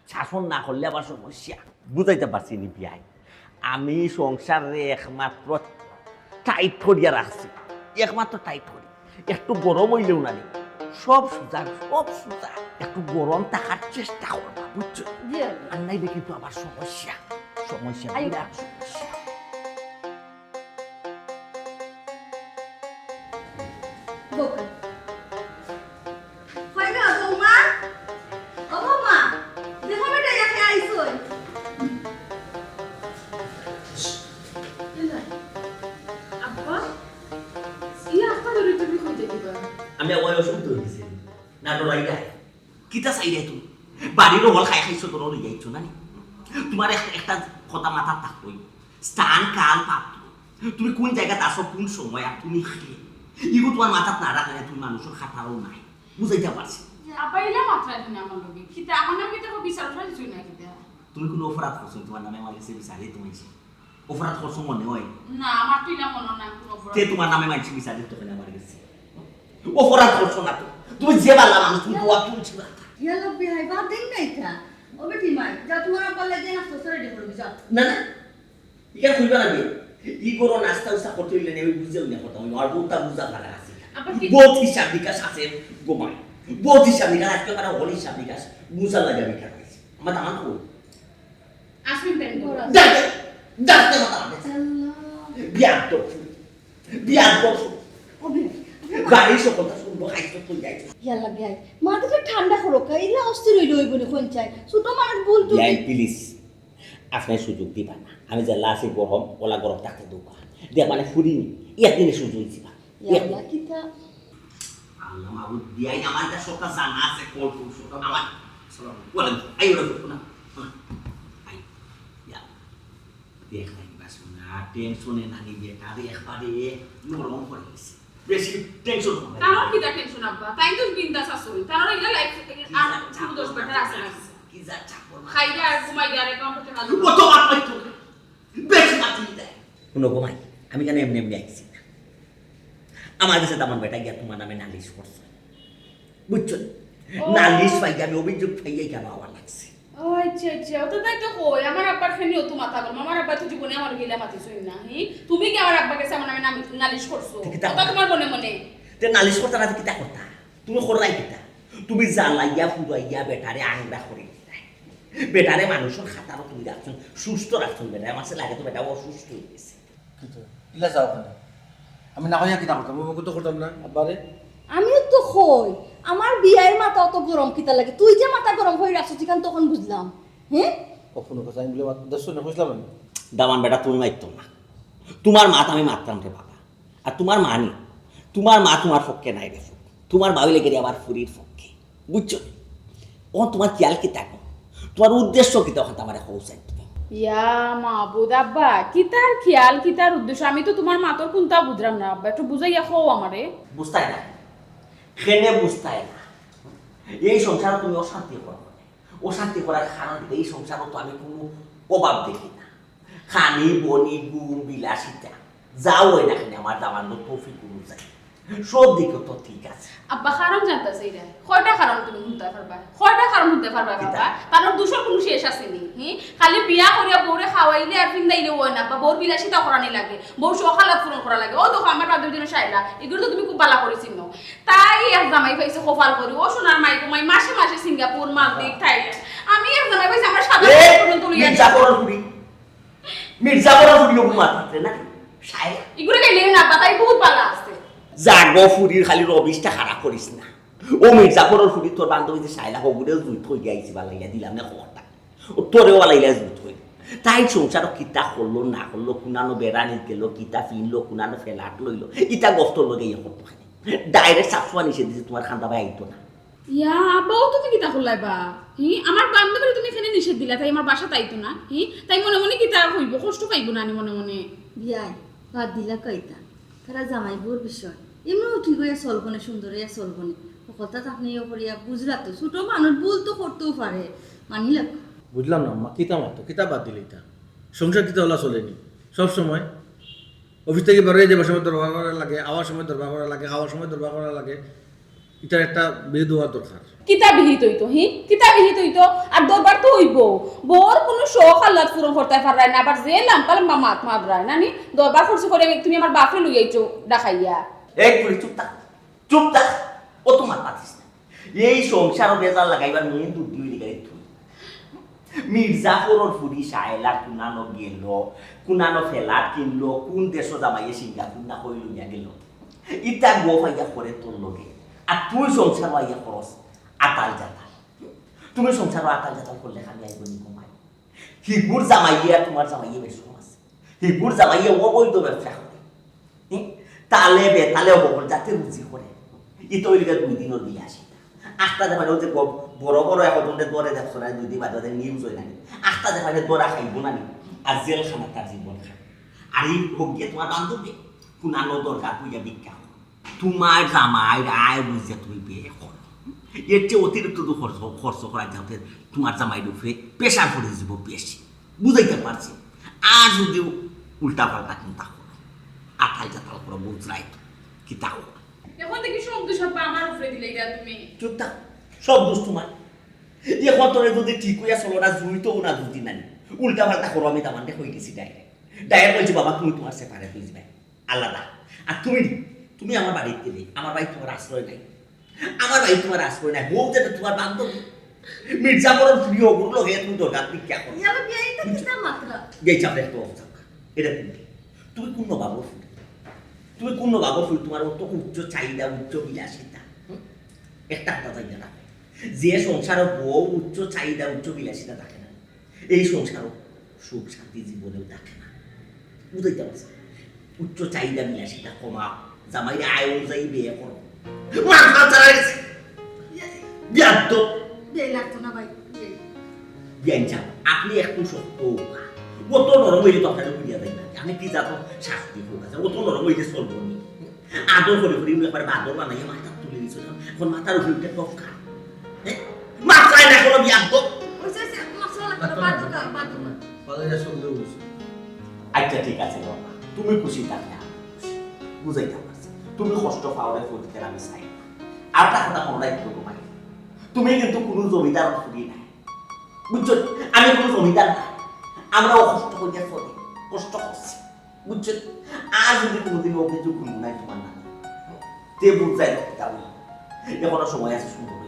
শাসন না করলে আবার সমস্যা। বুঝাইতে পারছি নি বিয়াই? আমি সংসাররে একমাত্র টাইট করিয়া রাখছি, একমাত্র টাইট করি। একটু গরম অইলেও না নি, সব সুজা, সব সুজা। একটু গরম থাকার চেষ্টা করবা, বুঝছো? জি। আর নাইলে কিন্তু আবার সমস্যা, সমস্যা, আইও। বিরাট সমস্যা। বউকা। কই গো, বৌমা? ও বৌমা, দেখো বেটা, ইয়াকে আইছই। আব্বা, ই আস্তা ধরে তুমি কই যাইবা? আমি ওই অসুস্থ হয়ে গেছি। না ডরাই না। কিতা চাইরে তুমি? বাড়ির হল খাই খাইছো, তোর লই যাইছো না নি? তোমার এক-, একটা কথা মাথাত থাকতই। স্থান, কাল, পাত্র। তুমি কোন জায়গাত আছো, কোন সময়, আর তুমি কে? ইগু তুমার মাথাত না রাখলে তুমি মানুষর খাতারও নাই। বুঝাইতাম পারছি। আব্বা, ইলা মাতরায় না আমার লগে। কিতা, আমার নামে কিতা বিচার উঠাই দিছইন না কিতা? তুমি কুনু অপরাধ করছো নি? তুমার নামে আমার গেছে বিচার দিতো আইছি। অপরাধ করছো মনে অয়? না, আমার তো ইলা মনে অয় না কুনু অপরাধ। তে তুমার নামে মানষে বিচার দিতো কেনে আমার গেছে? অপরাধ করছো না তো। তুমি যে ভালা মানুষ, তুমি দোয়া তুলছি না। ইয়াল্লা বিয়াই, বাদ দেইন না ইতা। ও বেটি মাই, যাও তুমার আব্বার লাগি নাস্তা উস্তা ready করো, যাও। না, না। ইখান কইবা না বে। ই ঘরো নাস্তা উস্তা করতে অইলে না, আমি বুঝাই না কথা। আমি আর বউততা বুঝা ফারা আছে। আবার কি? বউত হিসাব নিকাশ আছে গো মাই। বউত হিসাব নিকাশ, আজকে তারা অল হিসাব নিকাশ বুঝা লাগে আমি কেন আইছি। আমার দামান কই? আসুন তাই বলো। ডাক দে, ডাক দে আমার দামান। ইয়াল্লা। বিয়ার তো, বিয়ার তো। ও বিয়াই, বাড়ির সকলটা শুনবো, খাইছো তুই যাইছো। ইয়াল্লা বিয়াই, মাথাটা ঠান্ডা করো কা, ইলা অস্থির অইলে অইবো নি কোন চাই? ছোট মানুষ ভুল তো। বিয়াই, please, আপনে সুযোগ দিবা না। আমি যেলা আছি গরম, অলা গরম থাকতে দেউক্কা। দেখ মানে ফুরি নি, একদিনে সুযোগ দিবা। ইয়াল্লা, কিতা? আল্লাহ মাবুদ, বিয়াই আমার কাছে সবটা জানা আছে, কল করছো, আমার সালাম আলাইকুম। আই ওরা করছো না। আই, ইয়া। দেখ নাই বাসু না, tension এ নানি বেটা রে একবারে নরম করে গেছে। বেশি tension হবে না। তার কিতা tension আব্বা? তাই তো বিন্দাস আছইন। তার ইলা life আর কুনু দোষ বেটার আছে না। কি যা চাকর। খাইরা আর ঘুমাইরা আর account এ টাকা ও তো মাত নাই তো। বেশি মাতি দেয়। হুনো গো মাই, আমি কেন এমনি এমনি আইছি না। আমার গেছে দামান বেটা গিয়া তুমার নামে নালিশ করছে। বুঝছো? ও। নালিশ পাইয়া আমি অভিযোগ পাইয়া কেন আওয়া লাগছে? ও আচ্ছা, আচ্ছা। ও তো তাই তো কই, আমার আব্বার ফেনি অত মাথা গরম। আমার আব্বা তো জীবনে আমার গিলা মাতিছইন না। হি? তুমি কি আমার আব্বার গেছে আমার নামে নাম-, নালিশ করছো? তে কিতা? কথা তুমার মনে মনে। তে নালিশ করতা না, তে কিতা করতা? তুমি কররায় কিতা? তুমি জ্বালাইয়া ফুরাইয়া বেটারে আংরা করে দিলায়। বেটারে মানুষর খাতারও তুমি রাখছো, সুস্থ রাখছো বেটারে। আমার লাগে তো বেটা অসুস্থ অই গেছে। কিন্তু ইলা যাও কেনে? আমি না কইয়া কিতা করতাম? আমি তো করতাম না, আব্বারে। আমিও তো কই, আমার বিয়াইর মাথা অত গরম কিতা লাগে? তুই যে মাথা গরম করি রাখছস, ইখান তখন বুঝলাম। হ্যাঁ? ও কুনু কথা আমি বলে মাত-, দেখছো না, বুঝলাম আমি। দামান বেটা, তুমি মারতো না। তুমার মাত আমি মারতাম রে বাবা। আর তুমার মা নি, তুমার মা তুমার পক্ষে নাই রে। তুমার মা অইলে গেরি আমার ফুরির পক্ষে। বুঝছো? ও তুমার খিয়াল কিতা গো? তুমার উদ্দেশ্য কিতা অখান আমারে কও চাই তুমি? ইয়া মাবুদ আব্বা, কিতার খিয়াল, কিতার উদ্দেশ্য? আমি তো তুমার মাতর কুনতা বুঝরাম না আব্বা, একটু বুঝাইয়া কও আমারে। বুঝতায় না? কেনে বুঝতায় না? এই সংসারো তুমি অশান্তি করো। অশান্তি করার কারণ কিতা? এই সংসারো তো আমি কুনু অভাব দেখি না। খানি, বনি, গুম, বিলাসিতা, যা অয় না কেনে আমার দামান্দর তৌফিক অনুযায়ী সব দিকে তো ঠিক আছে। আব্বা, কারণ জানতা চাইরায়? কয়টা কারণ তুমি হুনতায় পারবায়? কয়টা কারণ হুনতায় পারবায় কিতা? বাবা? তানর দুষর কুনু শেষ আছে নি? হি? খালি বিয়া করিয়া বউরে খাওয়াইলে আর ফিন্দাইলে অয় না, বা বউর বিলাসিতা করানি লাগে, বউর শখ আহ্লাদ পূরণ করা লাগে। ও দেখো, আমার বান্ধবী দুইজন শায়লা, ইগুরে তো তুমি খুব ভালা করি চিনো। তাই এক জামাই পাইছে কপাল করি, ও সোনার মাই গো মাই, মাসে মাসে সিঙ্গাপুর, মালদ্বীপ, থাইল্যান্ড। আমি এক জামাই পাইছি, আমার সাদা এ, পর্যন্ত লইয়া মির্জাফরর ফুরি, মির্জাফরর ফুরি অগু মাতিতে না, শায়লা। ইগুরে গাইলে না, বাতাই বহুত ভালা আছে। যা গো ফুরির খালি রবিশটা খারাপ করিস না। ও মির্জাফরর ফুরি তোর বান্ধবী যে শায়লা হগুরে জুই থই দিয়া আইছি বালাইয়া দিলাম না খবরটা। ও তোরেও বালাইলা জুই থই। তাই সংসারো কিতা করলো না করলো, কুনানো বেড়ানিত গেলো, কিতা ফিনলো, কুনানো ফেলাট লইলো, ইতা গফ তোর লগে ইয়ে করতো খালি। Direct সাফসুয়া নিষেধ দিছে, তুমার খান্দা বায় আইতো না। ইয়া, আব্বা, ও তুমি কিতা করলায় বা? হি, আমার বান্ধবীরে তুমি কেনে নিষেধ দিলায়, তাই আমার বাসাত আইতো না। হি, তাই মনে মনে কিতা কইবো, কষ্ট পাইবো না নি মনে মনে? বিয়াই, বাদ দিলা কইতা। তারা জামাই বউর বিষয়। এমনেও ঠিক অইয়া চলবো নে, সুন্দর অইয়া চলবো নে। হকলতা আপনে ইয়ে করিয়া বুঝলা তো, ছোট মানুষ ভুল তো করতেও পারে। মানিলাম। বুঝলাম না আম্মা, কিতা মাতো, কিতা বাদ দিলে ইতা? সংসার কিতা অলা চলে নি? সব সময় অফিস থাকি বারইয়া যাইবার সময় দরবার করা লাগে, আওয়ার সময় দরবার করা লাগে, খাওয়ার সময় দরবার করা লাগে। ইতার একটা বিহিত অওয়ার দরকার। কিতা বিহিত অইতো, হি? কিতা বিহিত অইতো? আর দরবার তো অইবো। বউর কুনু শখ আহ্লাদ পূরণ করতায় পাররায় না, আবার যে লাম্বা লাম্বা মাত মাতরায় না নি? দরবার করছি করি আমি, তুমি আমার বাফরে লইয়া আইছো ডাকাইয়া। এই ফুরি চুপ থাক, চুপ থাক, অত মাত মাতিস না। এই সংসারো বেজার লাগাইবার main দুর্দি অইলি গেলি তুই। মির্জাফরর ফুরি শায়লা কুনানো গেলো, কুনানো ফেলাট কিনলো, কুন দেশো জামাইয়ে সিঙ্গাপুর না কই লইয়া গেলো। ইতা গফ আইয়া করে তোর লগে। আর তুই সংসারো আইয়া করস আতাল জাতাল। তুমি সংসারো আতাল জাতাল করলে খালি আইবো নি গো মাই? হিগুর জামাইয়ে আর তুমার জামাইয়ে বেশ কম আছে। হিগুর জামাইয়ে অবৈধ ব্যবসা করে। হুম? তালে বেতালে হকল জাতে রুজি করে। ইতা অইল গিয়া দুই দিনর বিলাসিতা। আখতা দেখাইলে অউ যে ব-, বড় বড় একজনরে ধরে দেখছো না, দুই দিন বাদে বাদে news অয় না নি? আখতা দেখাইলে ধরা খাইবো না নি? আর জেলখানাত তার জীবন খান। আর ই হউক গিয়া তুমার বান্ধবী, কুনানো দরকার অইয়া ভিক্ষা করে। তোমার জামাইর আয় বুঝিয়া তুমি বিয়া করো। এর চেয়ে অতিরিক্ত তো খরচ, খরচ করা যাতে তোমার জামাইর উপরে প্রেশার পড়ি যিবো বেশি। বুঝাইতাম পারছি। আর যদি উল্টা পাল্টা চিন্তা করো, আতাল জাতাল করো, বুঝরায় তো কিতা করো। অখন দেখি সব দোষ আব্বা আমার উপরে দিলাইরা তুমি। চুপ থাক, সব দোষ তোমার। অখন তোরে যদি ঠিক অইয়া চলো না, জুই তো না জুতি নাই, উল্টা পাল্টা করো, আমি দামান্দরে কই দিছি ডাইরেক্ট। ডাইরেক্ট কইছি, "বাবা, তুমি তোমার সেপারেট অই যিবায়, আলাদা।" আর তুমি, তুমি আমার বাড়িত গেলে, আমার বাড়িত তোমার আশ্রয় নাই। আমার বাড়িত তোমার আশ্রয় নাই। বউ যেটা তোমার বান্ধবী। মির্জাফরর ফুড়ি অগুর লগে তুমি দরকার ভিক্ষা করো। ইয়ালা বিয়াই তো কিতা মাতরা? বিয়াই চাপড়ে তো অবস্থা। এটা তুমি। তুমি কোন নবাবর ফুড়ি? তুমি কোন নবাবর ফুড়ি? তোমার অত উচ্চ চাহিদা, উচ্চ বিলাসিতা। হুম? একটা কথা জানি না। যে সংসারো বউ উচ্চ চাহিদা, উচ্চ বিলাসিতা থাকে না, এই সংসারো সুখ শান্তি জীবনেও থাকে না। বুঝাইতাম পারছি? উচ্চ চাহিদা বিলাসিতা কমাও, জামাইরে আয় অনুযায়ী বিয়া করো। মাথা চালাইছে। বিয়াদ্দপ। বিয়ে লাগতো না ভাই, বিয়ে। বিয়ান সাব, আপনি একটু শক্ত অউক্কা। অত নরম অইলে তো আপনারে বুঝিয়া যায় না। আমি কি জানো শাস্তি হোক আছে, অত নরম অইলে চলবো নি। আদর করি করি একবার বাদর বানাইয়া মাথাত তুলি দিছো না। অখন মাথার উপরে উঠে টপকা। হ্যাঁ? মাথায় না কোনো বিয়াদ্দপ। ওই যে, যে, মাথা লাগতো না, বাদ দাও, বাদ দাও। ভালো ইয়া সন্দেহ হইছে। আচ্ছা, ঠিক আছে বাবা, তুমি খুশি থাকলে আমি খুশি। বুঝাইতাম পারছি। তুমি কষ্ট পাওরে ফুড়িতে আমি চাই না। আর একটা কথা মনে রাখতে তোমায়, তুমি কিন্তু কোনো জমিদার ফুড়ি না। বুঝছো? আমি কোনো জমিদার না। আমরাও কষ্ট করিয়া চলি, কষ্ট করছি। বুঝছো? আর যদি কোনোদিন অভিযোগ হুনি নাই তোমার নামে, তে বুঝাই কিতা অইলো। এখনো সময় আছে, সুন্দর